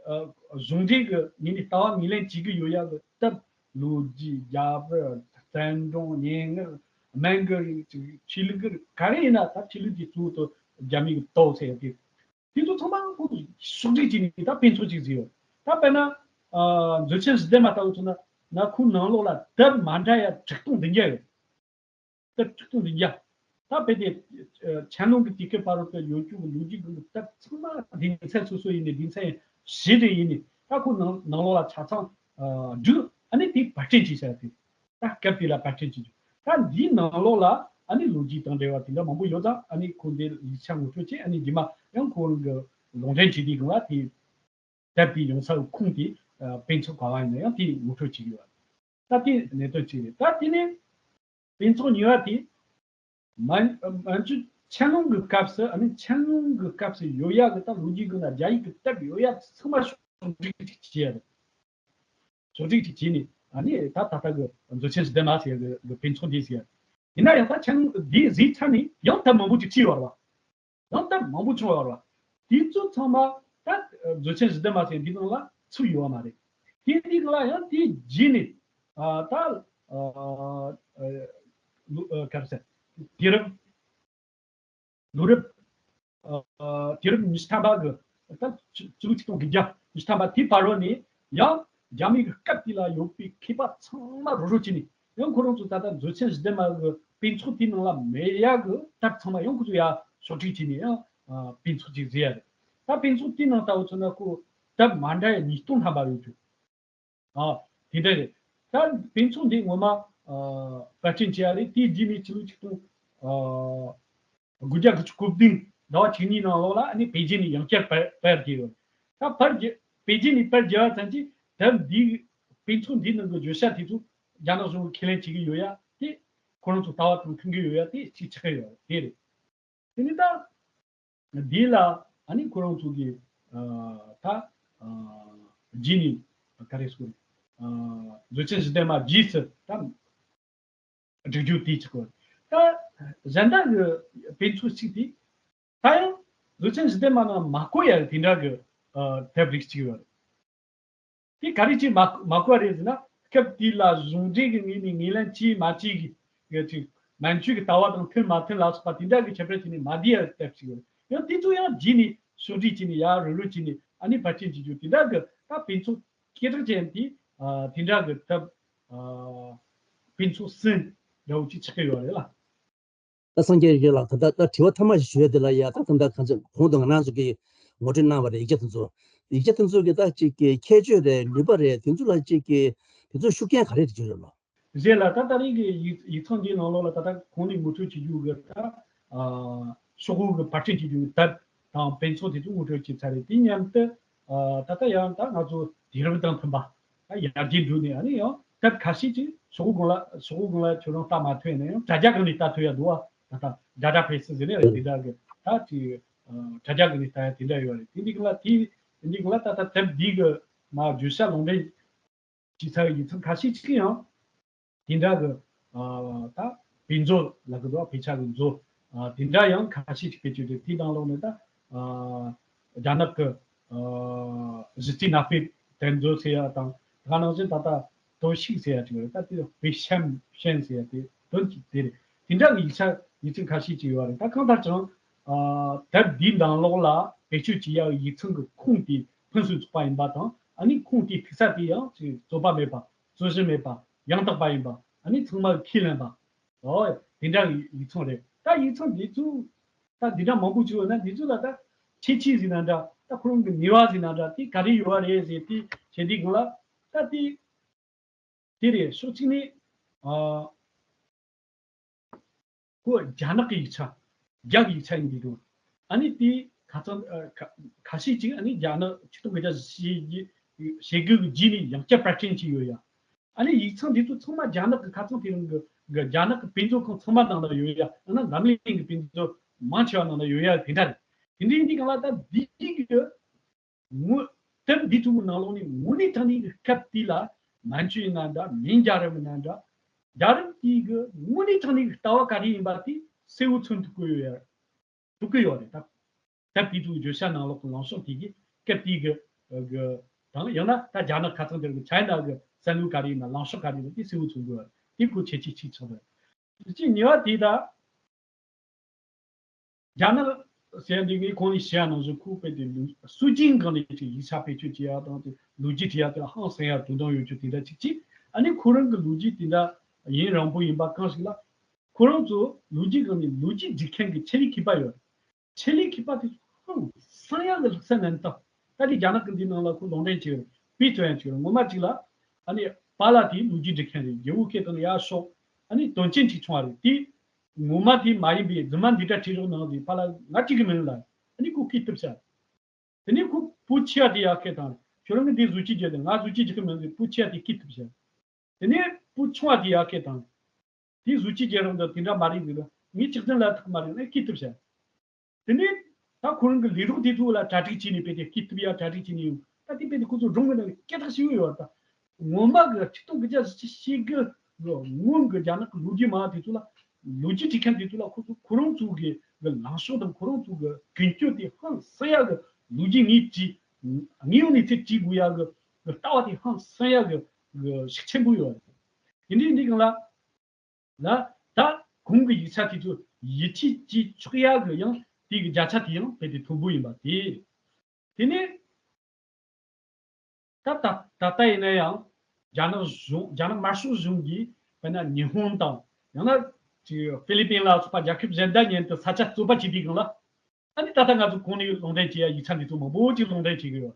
ཨ་གཞུང་འབྲེལ་གྱི་ངོས་ནས་ལྟ་བ་ངོས་ལེན་བྱེད་ཀྱི་ཡོད་ཡ་གི་སྟབས་ལོ་རྒྱུས། རྒྱ་བོད། བཙན་སྒྲུང་། སྙན་ངག་སྨན་གྱི་རིགས། ཆོས་ལུགས་ཀྱི་རིགས། ག་རེ་ཡིན་ན་ད་ཆོས་ལུགས་ཀྱི་གཙོ་བོ་དེ་རྒྱ་མི་གི་ཏའོ་ཟེར་ཡ་དེ། དེ་ཚོ་ཚང་མ་ཁོ་ཕྱོགས་སྒྲིག་བྱས་ནས་ད་ཕུན་ཚོགས་ཅིག་བཟོས་ཡོད། ད་དཔེར་ན་ཨ་མཛོད་ཆེན་ཞི་བདེ་མ་ལྟ་བུ་ཚོ་ན་ན་ཁོའི་ནང་ལོགས་ལ་དེབ་མ་འདྲ་ཡ་དྲུག་སྟོང་བདུན་བརྒྱ་ཡོད། དེབ་དྲུག་སྟོང་བདུན་བརྒྱ། ད་དཔེ་དེ་ཨ་ཆན་ལུང་གི་དུས་སྐབས་བར་དུ་ཡོད་རྒྱུ་གི་ལོ་རྒྱུས་ཀྱི་དེབ་ཚང་མ་སྡེ་ཚན་སོ་སོ་ཡིན་ནས་སྡེ་ཚན་བཞི་རེ་ཡིན་ནས་ད་ཁོ་ནང་ནང་ལོགས་ལ་ཆ་ཚང་ཨ་བསྒྲིགས། ཨ་ནི་དེ་པར་སྐྲུན་བྱས་བྱས་ཏེ་ད་སྐབས་དེ་ལ་པར་སྐྲུན་བྱས་རྒྱུ། ད་འདིའི་ནང་ལོགས་ལ་ཨ་ནི་ལོ་རྒྱུས་དང་འབྲེལ་བ་དེ་འདྲ་མང་པོ་ཡོད་ཙང་ཨ་ནི་ཁོང་དེ་ཡིག་ཆ་ངོ་སྤྲོད་བྱས། ཨ་ནི་རྗེས་མ་ཡང་ཁོ་རང་གི་ལུང་འདྲེན་བྱས་དུས་སྒང་ལ་དེ་དེབ་དེ་ཡོང་ས་གི་ཁུངས་དེ་ཨ་དཔེ་ཚོགས་ག་བ་ཡིན་ན་ཡང་དེ་ངོ་སྤྲོད་བྱེད་ཀྱི་ཡོད། ད་དེ་གནད་དོན་གཅིག་རེད། ད་དེ་ནས་དཔེ་ཚོགས་གཉིས་པ་དེ། མན་མན་ཇུ་ཆན་ལུང་གི་སྐབས་སུ། ཨ་ནི་ཆན་ལུང་གི་སྐབས་སུ་ཡོད་ཡག་གི་ད་ལོ་རྒྱུས་ཀྱི་ནང་རྒྱ་ཡིག་གི་དེབ་ཡོད་ཡག་ཚང་མ་ཕྱོགས་སྒྲིག་ཅིག་བྱས་ཡ་རེད། ཕྱོགས་སྒྲིག་ཅིག་བྱས་ནས་ཨ་ནི་ད་ད་ལྟ་གི་མཛོད་ཆེན་ཞི་བདེ་མ་ཟེར་ཡ་གི་གི་དཔེ་ཚོགས་འདི་ཟེར་ཡ། ཡིན་ན་ཡང་ད་ཆན་ལུང་འདི་གཟིགས་ཚར་ནས་ཡང་དེབ་མང་པོ་ཅིག་བྲིས་ཡོད་རེད་བ། ཡང་དེབ་མང་པོ་བྱུང་ཡོད་རེད་བ། དེ་ཚོ་ཚང་མ་ད་མཛོད་ཆེན་ཞི་བདེ་མ་ཟེར་འདི་ནང་ལ་ཚུད་ཡོད་མ་རེད། དེ་འདི་ག་ལ་ཡང་དེ་རྗེས་ནས་ཨ་ད་ཨ་ཨ་ལོ་ཨ་ག་རེ་ཟེར། དུས་རབས་ལོ་རབས་ཨ་དུས་རབས་ཉི་ཤུ་ཐམ་པ་གི་ད་ཆུ་ཆུ་ལོ་ཆིག་སྟོང་བརྒྱད་བརྒྱ་ཉི་ཤུ་ཐམ་པ་དེའི་བར་བ་ནས་ཡང་རྒྱ་མི་གི་སྐབས་དེ་ལ་ཡོད་པའི་མཁས་པ་ཚང་མ་རུབ་རུབ་བྱས་ནས་ཡང་ཁོ་རང་ཚོ་ད་ལྟ་མཛོད་ཆེན་ཞི་བདེ་མ་གི་དཔེ་ཚོགས་དེའི་ནང་ལ་མེད་ཡག་གི་དེབ་ཚང་མ་ཡང་ཁོ་ཚོ་ཡར་ཕྱོགས་སྒྲིག་བྱས་ནས་ཡང་ཨ་དཔེ་ཚོགས་ཅིག་བཟོས་ཡ་རེད། ད་དཔེ་ཚོགས་དེའི་ནང་ལྟ་བུ་མཚོན་ན་ཁོ་དེབ་མ་འདྲ་ཡ་ཉིས་སྟོང་ཐམ་པ་ཡོད་རྒྱུ། ཨ་དེ་འདྲ་རེད། ད་དཔེ་ཚོགས་འདི་ངོ་མ་ཨ་པར་སྐྲུན་བྱས་ཡ་རེད། དེའི་རྗེས་ནས་ཕྱི་ལོ་ཆིག་སྟོང་ཨ་དགུ་བརྒྱ་དགུ་བཅུ་གོ་བདུན་ཟླ་བ་བཅུ་གཉིས་ནང་ལོགས་ལ་ཨ་ནི་པེ་ཅིན་ནས་ཡང་བསྐྱར་པར་པར་བརྒྱབ་ཡོད། ད་པར་བརྒྱབ་པེ་ཅིན་ནས་པར་བརྒྱབ་པ་ཙམ་གྱིས་དེབ་འདི་དཔེ་ཚོགས་འདིའི་ནང་གི་བརྗོད་བྱ་དེ་ཚོ་རྒྱ་ནག་གཞུང་གིས་ཁས་ལེན་བྱེད་ཀྱི་ཡོད་ཡ་དེ། ཁོ་རང་ཚོ་ལྟ་བ་དང་མཐུན་གྱི་ཡོད་ཡ་དེ་གཅིག་ཆགས་ཀྱི་ཡོད་རེད། དེ་རེད། དེ་ནས་ད་འདི་ལ་ཨ་ནི་ཁོ་རང་ཚོ་གི་ཨ་ད་ཨ་རྗེས་ནས་ག་རེ་ཟེར་དགོས་རེད། ཨ་མཛོད་ཆེན་ཞི་བདེ་མ་རྗེས་སུ་ད་སྒྲིག་རྒྱུ་དེ་ཆགས་ཀྱི་ཡོད་རེད། ད་གཞན་དག་གི་དཔེ་ཚོགས་གཅིག་དེ་ད་ཡང་མཛོད་ཆེན་ཞི་བདེ་མ་ནང་མ་བཀོད་ཡ་དེ་འདྲ་གི་ཨ་དེབ་རིགས་གཅིག་ཡོད་རེད། དེ་ག་རེ་བྱས་མ་མ་བཀོད་རེད་ཟེར་ན། སྐབས་དེ་ལ་གཞུང་འབྲེལ་གྱི་ངོས་ནས་ངོས་ལེན་བྱས་མ་བྱས་ཀྱི་ཡོད་ཅིག་མན་ཇུ་གི་ལྟ་བ་དང་མཐུན་མ་མཐུན་ལ་སོགས་པ་དེ་འདྲ་གི་ཁྱད་པར་བྱས་ནས་མ་བསྡུས་ཡ་དེབ་ཅིག་ཡོད། ཡང་དེ་ཚོ་ཡང་རྗེས་ནས་ཕྱོགས་སྒྲིག་བྱས་ནས་ཡར་རུབ་རུབ་བྱས་ནས་ཨ་ནི་པར་སྐྲུན་བྱེད་རྒྱུ་དེ་འདྲ་གི་ད་དཔེ་ཚོགས་སྐད་གྲགས་ཅན་དེ་ཨ་དེ་འདྲ་གི་དེབ་ཨ་དཔེ་ཚོགས་གསུམ་འདྲ་བོ་ཅིག་ཆགས་ཀྱི་ཡོད་རེད་ལ། ད་སངས་རྒྱས་རིག་ལགས། ད་ལྟ་ད་དྲི་བ་ཐ་མ་ཞིག་ཞུ་ཡ་དེ་ལ་ཡ། ད་ད་ལྟ་གང་ཚེ་གོང་དུ་ང་རང་ཚོ་གིས་ངོ་སྤྲོད་གནང་བ་རེད། ཡིག་ཆ་དེ་ཚོ་ཡིག་ཆ་དེ་ཚོ་གི་ད་ཅིག་གི་ཁྱད་ཆོས་རེད། ནུས་པ་རེད། དེ་ཚོ་ལ་ཅིག་གི་དེ་ཚོ་ཤུགས་རྐྱེན་ག་རེ་རེད་བྱུང་ཡོད་ལོ། རེད་ལ། ད་ད་རེས་ཀྱི་ཡིག་ཡིག་ཚང་འདིའི་ནང་ལོགས་ལ་ད་ལྟ་གོང་ནས་ངོ་སྤྲོད་བྱེད་རྒྱུ་གི་ད་ཨ་ཤོག་གུ་གི་པར་སྐྲུན་བྱེད་རྒྱུ་གི་དེབ་དང་དཔེ་ཚོགས་དེ་ཚོ་ངོ་སྤྲོད་བྱས་ཚར་རེད། དེ་མཉམ་དུ་ཨ་ད་ལྟ་ཡང་ད་ང་ཚོ་དུས་རབས་དང་མཐུན་པ། ད་ཡར་རྒྱས་འགྲོ་ནས་ཨ་ནི་ཡང་དེབ་ཁ་ཤས་ཅིག་ཤོག་གུ་གུང་ལ་ཤོག་གུ་གུང་ལ་ཁྱོད་རང་ལྟ་མ་ཐུབ་ན་ཡང་དྲ་རྒྱ་སྒང་ནས་ལྟ་ཐུབ་ཡ་འདུག་བ། ད་ལྟ་ཌ་ཊ་ཕེ་སི་ཟེར་ནས་རེད། དེ་འདྲ་གི་ད་ཅིག་ཨ་དྲ་རྒྱ་སྒང་ནས་ལྟ་ཡ་དེ་འདྲ་ཡོད་རེད། དེ་འདི་གི་ལ་དེ་དེ་འདི་གི་ལ་ད་ལྟ་དེབ་འདི་གི་མ་བརྗོད་བྱ་ལུང་འདྲེན་བྱས་ཚར་བའི་ཡིག་ཚང་ཁ་ཤས་ཅིག་ཡང་དེ་འདྲ་གི་ཨ་ད་བེད་མཛོད་ལབ་གི་འདུག་བེད་སྤྱོད་ཀྱི་མཛོད་ཨ་དེ་འདྲ་ཡང་ཁ་ཤས་ཅིག་བེད་སྤྱོད་རེད། དེའི་ནང་ལོགས་ནས་ད་ཨ་རྒྱ་ནག་གི་ཨ་གཞི་རྩའི་གནའ་དཔེ་དེབ་མཛོད་ཟེར་ཡ་དང་། ད་ག་ནང་བཞིན་ད་ལྟ་ཏོ་ཤིག་ཟེར་ཡ་ཅིག་ཡོད་རེད། ད་དེ་བེ་ཤན་ཤན་ཟེར་ཡ་དེ་དོན་གྱི་དེ་རེད། དེ་འདྲ་གི་ཡིག་ཆ་ཡིག་ཚང་ཁ་ཤས་ཅིག་ཡོད་རེད། ད་གང་ལྟར་ཀྱང་ཨ་དེབ་འདིའི་ནང་ལོགས་ལ་བེད་སྤྱོད་བྱེད་ཡ་ཡིག་ཚང་གི་ཁུངས་དེ་ཕུན་སུམ་ཚོགས་པ་ཡིན་པ་དང་། ཨ་ནི་ཁུངས་དེའི་ཐིག་ས་དེ་ཡང་ཅིག་རྩོད་པ་མེད་པ། རྩོད་གཞི་མེད་པ། ཡང་དག་པ་ཡིན་པ། ཨ་ནི་ཚང་མ་གིས་ཁས་ལེན་པ། ཨོ་དེ་འདྲ་གི་ཡིག་ཚང་རེད། ད་ཡིག་ཚང་འདི་ཚོ་ད་འདི་འདྲ་མང་པོ་ཅིག་ཡོད་ན་འདི་ཚོ་ལ་ད་ཁྱད་ཆོས་ཟེར་ན་འདྲ། ད་ཁོ་རང་གི་ནུས་པ་ཟེར་ན་འདྲ། དེ་ག་རེ་ཡོད་རེད་ཟེར་དེ་བྱེད་དུས་སྒང་ལ་ད་དེ་དེ་རེད། ཕྱོགས་གཅིག་ནས་ཨ་ཁོ་རྒྱ་ནག་གི་ཡིག་ཆ། རྒྱ་གི་ཡིག་ཆ་ཡིན་པའི་དོན། ཨ་ནི་དེ་ཁ་ཚང་ཨ་ཁ་ཁ་ཤས་ཅིག་ཨ་ནི་རྒྱ་ནག་ཆིག་སྟོང་དགུ་བརྒྱ་ཞེ་དགུ་གི་རྗེས་ནས་ཡང་བསྐྱར་པར་སྐྲུན་བྱས་ཡོད་ཡ། ཨ་ནི་ཡིག་ཚང་འདི་ཚོ་ཚང་མ་རྒྱ་ནག་གི་ཁ་ཚང་དེ་རིང་གི་གི་རྒྱ་ནག་གི་དཔེ་མཛོད་ཁང་ཚང་མ་ནང་ལ་ཡོད་ཡ། ཡང་ན་འཛམ་གླིང་གི་དཔེ་མཛོད་མང་ཆེ་བ་ནང་ལ་ཡོད་ཡ་དེ་འདྲ་རེད། དེ་འདྲ་ཡིན་དུས་སྒང་ལ་ད་འདི་གི་ངོ་དེབ་འདི་ཚོ་གི་ནང་ལོགས་ནས་དངོས་གནས་དྲང་གནས་ཀྱི་སྐབས་དེ་ལ་མན་ཇུ་ཡིན་ན་འདྲ། མིང་རྒྱལ་རབས་ཡིན་ན་འདྲ། རྒྱལ་རབས་དེ་གི་དངོས་གནས་དྲང་གནས་ཀྱི་ལྟ་བ་ག་རེ་ཡིན་པ་དེ་གསལ་བོ་མཚོན་ཐུབ་ཀྱི་ཡོད་ཡ། ཐུབ་ཀྱི་ཡོད་རེད། ད་དེབ་དེ་ཚོའི་བརྗོད་བྱ་ནང་ལོགས་ཀྱི་ལངས་ཕྱོགས་དེ་གི་སྐབས་དེ་གི་གི་དང་། ཡང་ན་ད་རྒྱ་ནག་ཁ་ཚང་དེར་གི་ཆའི་ན་གི་བསམ་བློ་ག་རེ་ཡིན་ན། ལངས་ཕྱོགས་ག་རེ་ཡིན་ན་དེ་གསལ་བོ་མཚོན་གྱི་ཡོད་རེད། དེ་ཁོ་ཁྱད་ཆོས་གཅིག་ཆགས་རེད། གཅིག་གཉིས་པ་དེ་ད། རྒྱ་ནག་ཟེར་འདི་ངས་གོང་ནས་བཤད་ཡ་ནང་བཞིན་ཁོ་དཔེ་དེ་ལུ་སྲོལ་རྒྱུན་སྒང་ནས་ཅིག་ཡིག་ཆ་བེད་སྤྱོད་བྱེད་ཡ་དང་དེ་ལོ་རྒྱུས་འབྲི་ཡ་དེ་ལ་ཧང་སང་ཡ་དོ་སྣང་ཡོད་རྒྱུ་དེ་འདྲ་ཅིག་གཅིག་ཨ་ནི་ཁོ་རང་གི་ལོ་རྒྱུས་དེ་འདྲ་ཡུན་རིང་པོ་ཡིན་པ་གང་ཞིག་ལ། ཁོ་རང་ཚོ་ལོ་རྒྱུས་སྒང་ནས་ལོ་རྒྱུས་འབྲི་མཁན་གྱི་ཆེད་ལས་མཁས་པ་ཡོད་རེད། ཆེད་ལས་མཁས་པ་དེ་ཧང་སང་ཡ་གི་ལྷག་བསམ་རྣམ་དག་ད་དེ་རྒྱ་ནག་གི་འདི་ནང་ལ་ཁོ་ལུང་འདྲེན་བྱས་ཡོད་རེད། དཔེ་མཚོན་ཡ་བྱས་ཡོད་རེད། ངོ་མ་གཅིག་ལ་ཨ་ནི་པཱ་ལགས་དེ་ལོ་རྒྱུས་འབྲི་མཁན་རེད། རྒྱལ་པོ་སྐད་དང་ཡར་ཤོག་ཨ་ནི་དོན་རྐྱེན་ཅིག་བྱུང་བ་རེད། དེ་ངོ་མ་དེ་མ་ཡིན་པའི་རྫུན་མ་འདི་འདྲ་བྲིས་རོགས་གནང་ཟེར་ཕར་ལ་ང་གཅིག་གི་མིང་ལ་ཨ་ནི་ཁོ་སྐད་ཐུབ་བྱ། དེ་ནས་ཁོ་བུ་ཆེ་བ་དེ་ཡར་སྐད་བཏང་། ཁྱོད་རང་གིས་འདི་བཟོ་བཅོས་བརྒྱབ་དང་ང་བཟོ་བཅོས་བརྒྱབ་གི་མིན་ཟེར་བུ་ཆེ་བ་དེ་སྐད་ཐུབ་བྱ། དེ་ནས་བུ་ཆུང་བ་དེ་ཡར་སྐད་བཏང་། དེ་བཟོ་བཅོས་བརྒྱབ་རོགས་དང་དེ་འདྲ་མ་རེད་ཟེར་ལ་ངས་ལྕགས་རྫུན་ལ་ཐུག་མ་རེད་ལ་སྐད་ཐུབ་བྱ། དེ་ནས་ད་ཁོ་རང་གི་ལས་རོགས་དེ་ཚོ་ལ་གྲ་སྒྲིག་བྱས་ནས་དཔེ་དེ་སྐད་ཐུབ་ཡ་གྲ་སྒྲིག་བྱས་ནས་ཡོང་། ད་དེ་དཔེ་དེ་ཁོ་ཚོ་སྒྲུང་གི་ནང་སྐད་གྲགས་ཤིག་ཡོད་ད། ངོ་མ་གི་ཆིག་སྟོང་དགུ་བརྒྱ་བཞི་བཅུ་ཞེ་དགུ་གི་སྔོན་གི་རྒྱ་ནག་གི་ལོ་རྒྱུས་མང་དེ་ཚོ་ལ་ལོ་རྒྱུས་བྲིས་མཁན་དེ་ཚོ་ལ་ཁོ་ཚོ་ཁོ་རང་ཚོ་གི་གི་ལངས་ཕྱོགས་དང་ཁོ་རང་ཚོ་གི་ཀུན་སྤྱོད་དེ་ཧང་སང་ཡ་གི་ལོ་རྒྱུས་ངེས་བྲིས་ངེས་ཡོད་ནས་ཚེ་བྲིས་དགོས་ཡ་གི་གི་ལྟ་བ་དེ་ཧང་སང་ཡ་གི་གི་ཤུགས་ཆེན་པོ་ཡོད་རེད། དེ་འདྲའི་འདི་གང་ལ། ལ། ད་གོང་གི་ཡིག་ཆ་དེ་ཚོ་ཡིད་ཆེས་བྱེད་ཆོག་ཡག་གི་ཡང་དེ་གི་བརྒྱ་ཆ་དེ་ཡང་རྦད་དེ་མཐོན་པོ་ཡིན་པ་དེ། དེ་ནས་ད་ད་ད་ལྟ་ཡིན་ན་ཡང་རྒྱ་ནག་གཞུང་རྒྱ་ནག་དམར་ཤོག་གཞུང་གིས་དཔེར་ན་ཉི་ཧོང་དང་ཡང་ན་ཅིག་ཧྥི་ལི་པིན་ལ་སོགས་པ་རྒྱལ་ཁབ་གཞན་དག་མཉམ་དུ་ས་ཆ་རྩོད་པ་བྱེད་དུས་སྒང་ལ་ཨ་ནི་ད་ལྟ་ང་ཚོ་གོང་ནས་ལུང་འདྲེན་བྱེད་ཡ་ཡིག་ཆ་འདི་ཚོ་མང་པོ་ཅིག་ལུང་འདྲེན་བྱེད་གི་ཡོད།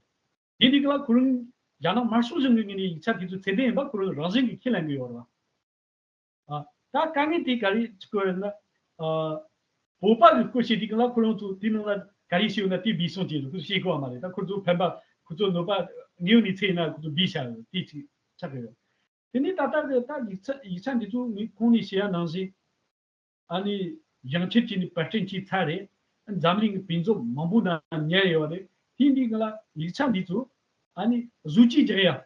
དེ་འདི་གི་ལ་ཁོ་རང་རྒྱ་ནག་དམར་ཤོག་གཞུང་གི་ངོས་ནས་ཡིག་ཆ་དེ་ཚོ་ཚད་ལྡན་ཡིན་པ་ཁོ་རང་རང་བཞིན་གྱིས་ཁས་ལེན་གི་ཡོད་རེད་བ། ཨ། ད་དཀའ་ངལ་དེ་ག་རེ་སྐོར་ཡིན་ན། ཨ། བོད་པ་གི་སྐོར་བཤད་དུས་སྒང་ལ་ཁོ་རང་ཚོ་དེའི་ནང་ལ་ག་རེ་བཤད་ཡོད་ན་དེ་སྦས་གསུང་བྱས་འདུག་ཁོ་ཚོ་བཤད་དགོས་པ་མ་རེད། ད་ཁོ་ཚོ་ཕན་པ་ཁོ་ཚོ་གནོད་པ་དངོས་ཡོད་གནས་ཚུལ་ཡིན་ན་ཁོ་ཚོ་སྦས་བཞག་ཡོད་དེ་ཅིག་ཆགས་ཀྱི་ཡོད། དེ་ནས་ད་ལྟ་གི་ད་ཡིག་ཆ་ཡིག་ཆ་འདི་ཚོ་ངས་གོང་ནས་བཤད་ཡ་ནང་བཞིན། ཨ་ནི་ཡང་ཁྱེར་གྱིས་ནི་པར་སྐྲུན་བྱས་ཚར་རེད། འཛམ་གླིང་གི་དཔེ་མཛོད་མང་པོ་ནང་ཉར་ཡོད་རེད། དེ་འདི་གི་ལ་ཡིག་ཆ་འདི་ཚོ་ཨ་ནི་བཟོ་བཅོས་རྒྱག་ཡ།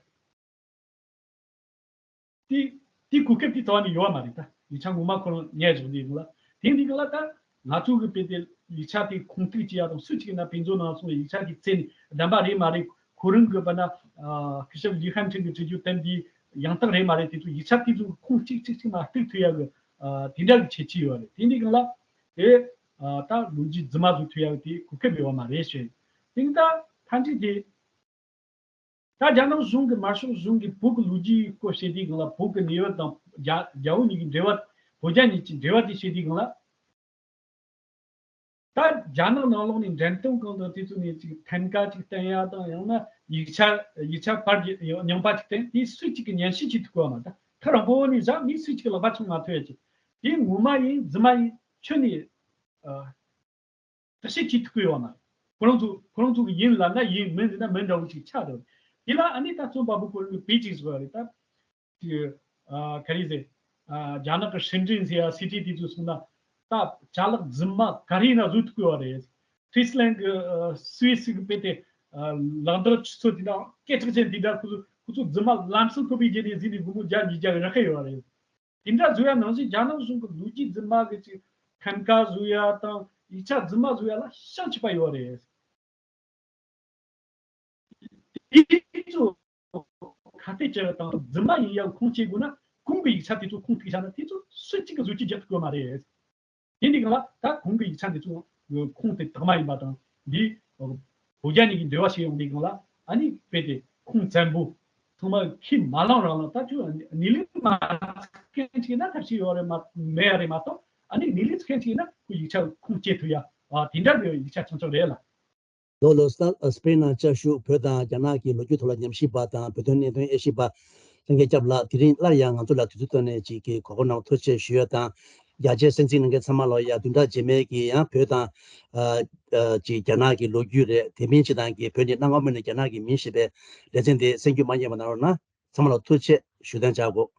དེ་དེ་གོ་སྐབས་དེ་ཐོག་ནས་ཡོད་མ་རེད་ད། ཡིག་ཆ་ངོ་མ་ཁོ་རང་ཉར་བཞག་ནས་ཡོད་ལ། དེ་འདི་གི་ལ་ད་ང་ཚོ་གི་དཔེ་དེ་ཡིག་ཆ་དེ་ཁུངས་གཏུག་བྱེད་ཡ་དང་སུ་གཅིག་ན་དཔེ་མཛོད་ནང་སོང་ཡིག་ཆ་དེ་བཙལ་ནས་བདམས་པ་རེད་མ་རེད། ཁོ་རང་གི་པ་ན་སྐུ་ཞབས་ལི་ཧན་ཁྲིན་གི་བྲིས་རྒྱུ་དེབ་འདི་ཡང་དག་རེད་མ་རེད། དེ་ཚོ་ཡིག་ཆ་དེ་ཚོ་ཁུངས་གཅིག་གཅིག་གཅིག་མ་གཏུག་ཐུབ་ཡ་གི་དེ་འདྲ་གི་ཁྱད་ཆོས་ཡོད་རེད། དེ་འདི་གང་ལ་དེ་ད་ལོ་རྒྱུས་རྫུན་མ་བཟོ་ཐུབ་ཡ་གི་དེ་གོ་སྐབས་ཡོད་པ་མ་རེད་ཞེས། དེ་ནི་ད་མཐའ་མཇུག་དེ་ད་རྒྱ་ནག་གཞུང་གི་དམར་ཤོག་གཞུང་གི་བོད་ཀྱི་ལོ་རྒྱུས་སྐོར་བཤད་དུས་གང་ལ་བོད་ཀྱི་གནས་བབ་དང་རྒྱ་རྒྱ་བོད་གཉིས་ཀྱི་འབྲེལ་བ་བོད་རྒྱ་གཉིས་ཀྱི་འབྲེལ་བ་དེ་བཤད་དུས་གང་ལ། ད་རྒྱ་ནག་ནང་ལོགས་ནས་འགྲེམས་སྟོན་ཁང་དང་དེ་ཚོ་ནས་ཅིག་ཐན་ཀ་ཅིག་བསྟན་ཡ་དང་ཡང་ན་ཡིག་ཆ་ཡིག་ཆ་པར་རྙིང་པ་ཅིག་བསྟན་དེ་སུས་ཅིག་གི་ཉན་ཞིབ་བྱེད་ཐུབ་གོ་མ་ད་ཐག་རིང་པོ་ནས་བཞག་མི་སུས་ཅིག་གི་ལག་པ་བྱུང་མ་ཐུབ་ཡ་ཅིག་དེ་ངོ་མ་ཡིན་རྫུན་མ་ཡིན་ཁྱོན་ནས་བརྟག་ཞིབ་བྱེད་ཐུབ་ཀྱི་ཡོད་མ་རེད། ཁོ་རང་ཚོ་ཁོ་རང་ཚོ་གི་ཡིན་ལབ་ན་ཡིན་མིན་ཟེར་ན་མིན་འདྲ་བོ་ཅིག་ཆགས་འདུག་དེ་ལ་ཨ་ནི་ད་རྩོམ་པ་པོ་ཁོ་རང་གི་བེད་ཅིག་བཟོ་བ་རེད་ད། དེ་ཨ་ག་རེ་ཟེར། ཨ་རྒྱ་ནག་གི་ཧྲིན་ཀྲིན་ཟེར་ཡ་སི་ཊི་དེ་ཚོ་སོང་ན་ད་ཅ་ལག་རྫུན་མ་ག་རེ་ཡིན་ན་བཟོ་ཐུབ་ཀྱི་ཡོད་རེད། ཁྲིས་ལན་གི་ཨ་སུད་སི་གི་དཔེ་དེ་ཨ་ལག་འདག་ཆུ་ཚོད་དེ་འདྲ་སྐད་གྲགས་ཅན་དེ་འདྲ་ཁོ་ཚོ་ཁོ་ཚོ་རྫུན་མ་ལམ་སང་ཁོ་པའི་རྗེས་ནས་གཟིགས་ནས་སྒོར་མོ་བརྒྱ་ཉིས་བརྒྱ་རག་གི་ཡོད་རེད། དེ་འདྲ་བཟོ་ཡ་ནང་བཞིན་རྒྱ་ནག་གཞུང་གི་ལོ་རྒྱུས་རྫུན་མ་གི་ཅིག་ཐན་ཀ་བཟོ་ཡ་དང་ཡིག་ཆ་རྫུན་མ་བཟོ་ཡ་ལ་ཤང་ཆེ་བ་ཡོད་རེད། དེ་ཚོ་ཁ་གཏད་བཅག་ཡ་དང་རྫུན་མ་ཡིན་ཡ་ཁུངས་སྐྱེལ་དགོས་ན་གོང་གི་ཡིག་ཆ་དེ་ཚོ་ཁུངས་གཏུག་བྱ་ན་དེ་ཚོ་སུ་གཅིག་གི་བཟོ་བཅོས་རྒྱག་ཐུབ་ཀྱི་ཡོད་མ་རེད། དེ་འདི་གང་ལ་ད་གོང་གི་ཡིག་ཆ་འདི་ཚོ་ཁུངས་དེ་དག་མ་ཡིན་པ་དང་འདི་བོད་རྒྱ་གཉིས་ཀྱི་འབྲེལ་བ་ཞིག་ཡོང་དུས་གང་ལ་ཨ་ནི་དཔེ་དེ་ཁུངས་བཙན་པོ་ཚང་མ་ཁས་མ་བླངས་རང་ལ་ད་ཁྱོད་ནི་ལི་མ་མཁན་ཅིག་ན་ཐབས་ཤེས་ཡོད་རེད་མ་མེད་ཡ་རེད་མ་གཏོགས་ཨ་ནི་ནི་ལི་མཁན་ཅིག་ན་ཁོ་ཡིག་ཆ་ཁུངས་སྐྱེལ་ཐུབ་ཡ་ཨ་དེ་འདྲ་གི་ཡིག་ཆ་ཆུང་ཆུང་རེད་ལ། ལོ་ལོ་སི་ཏཱ་སི་པེན་ནང་བཅའ་བཞུགས་བོད་དང་རྒྱ་ནག་གི་ལོ་རྒྱུས་ཐོག་ལ་ཉམས་ཞིབ་པ་དང་བོད་དོན་གནད་དོན་དབྱེ་ཞིབ་པ་ལྷན་རྒྱས་སྐྱབས་ལགས་དེ་རིང་སླར་ཡང་ང་ཚོ་ལ་དུས་ཚོད་བཏོན་ནས་ཅིག་གི་གོ་སྐབས་གནང་བ་ཐུགས་རྗེ་ཆེ་ཞུ་ཡ་དང་རྒྱ་ཆེའི་གསན་གཟིགས་གནང་མཁན་ཚང་མ་ལ་ཡ་བདུན་ཕྲག་རྗེས་མའི་གི་ཡང་བོད་དང་ཨ་ཨ་ཅིག་རྒྱ་ནག་གི་ལོ་རྒྱུས་རེད་དེ་མིན་ཅིག་དང་གི་བོད་ནི་གནའ་སྔ་མོ་ནས་རྒྱ་ནག་གི་མིང་ཞེས་པའི་ལེ་ཚན་དེ་གསན་རྒྱུ་མ་བསྙེལ་བ་གནང་རོགས་གནང་། ཚང་མ་ལ་ཐུགས་རྗེ་ཆེ་ཞུ་དོན་བྱ་དགོས།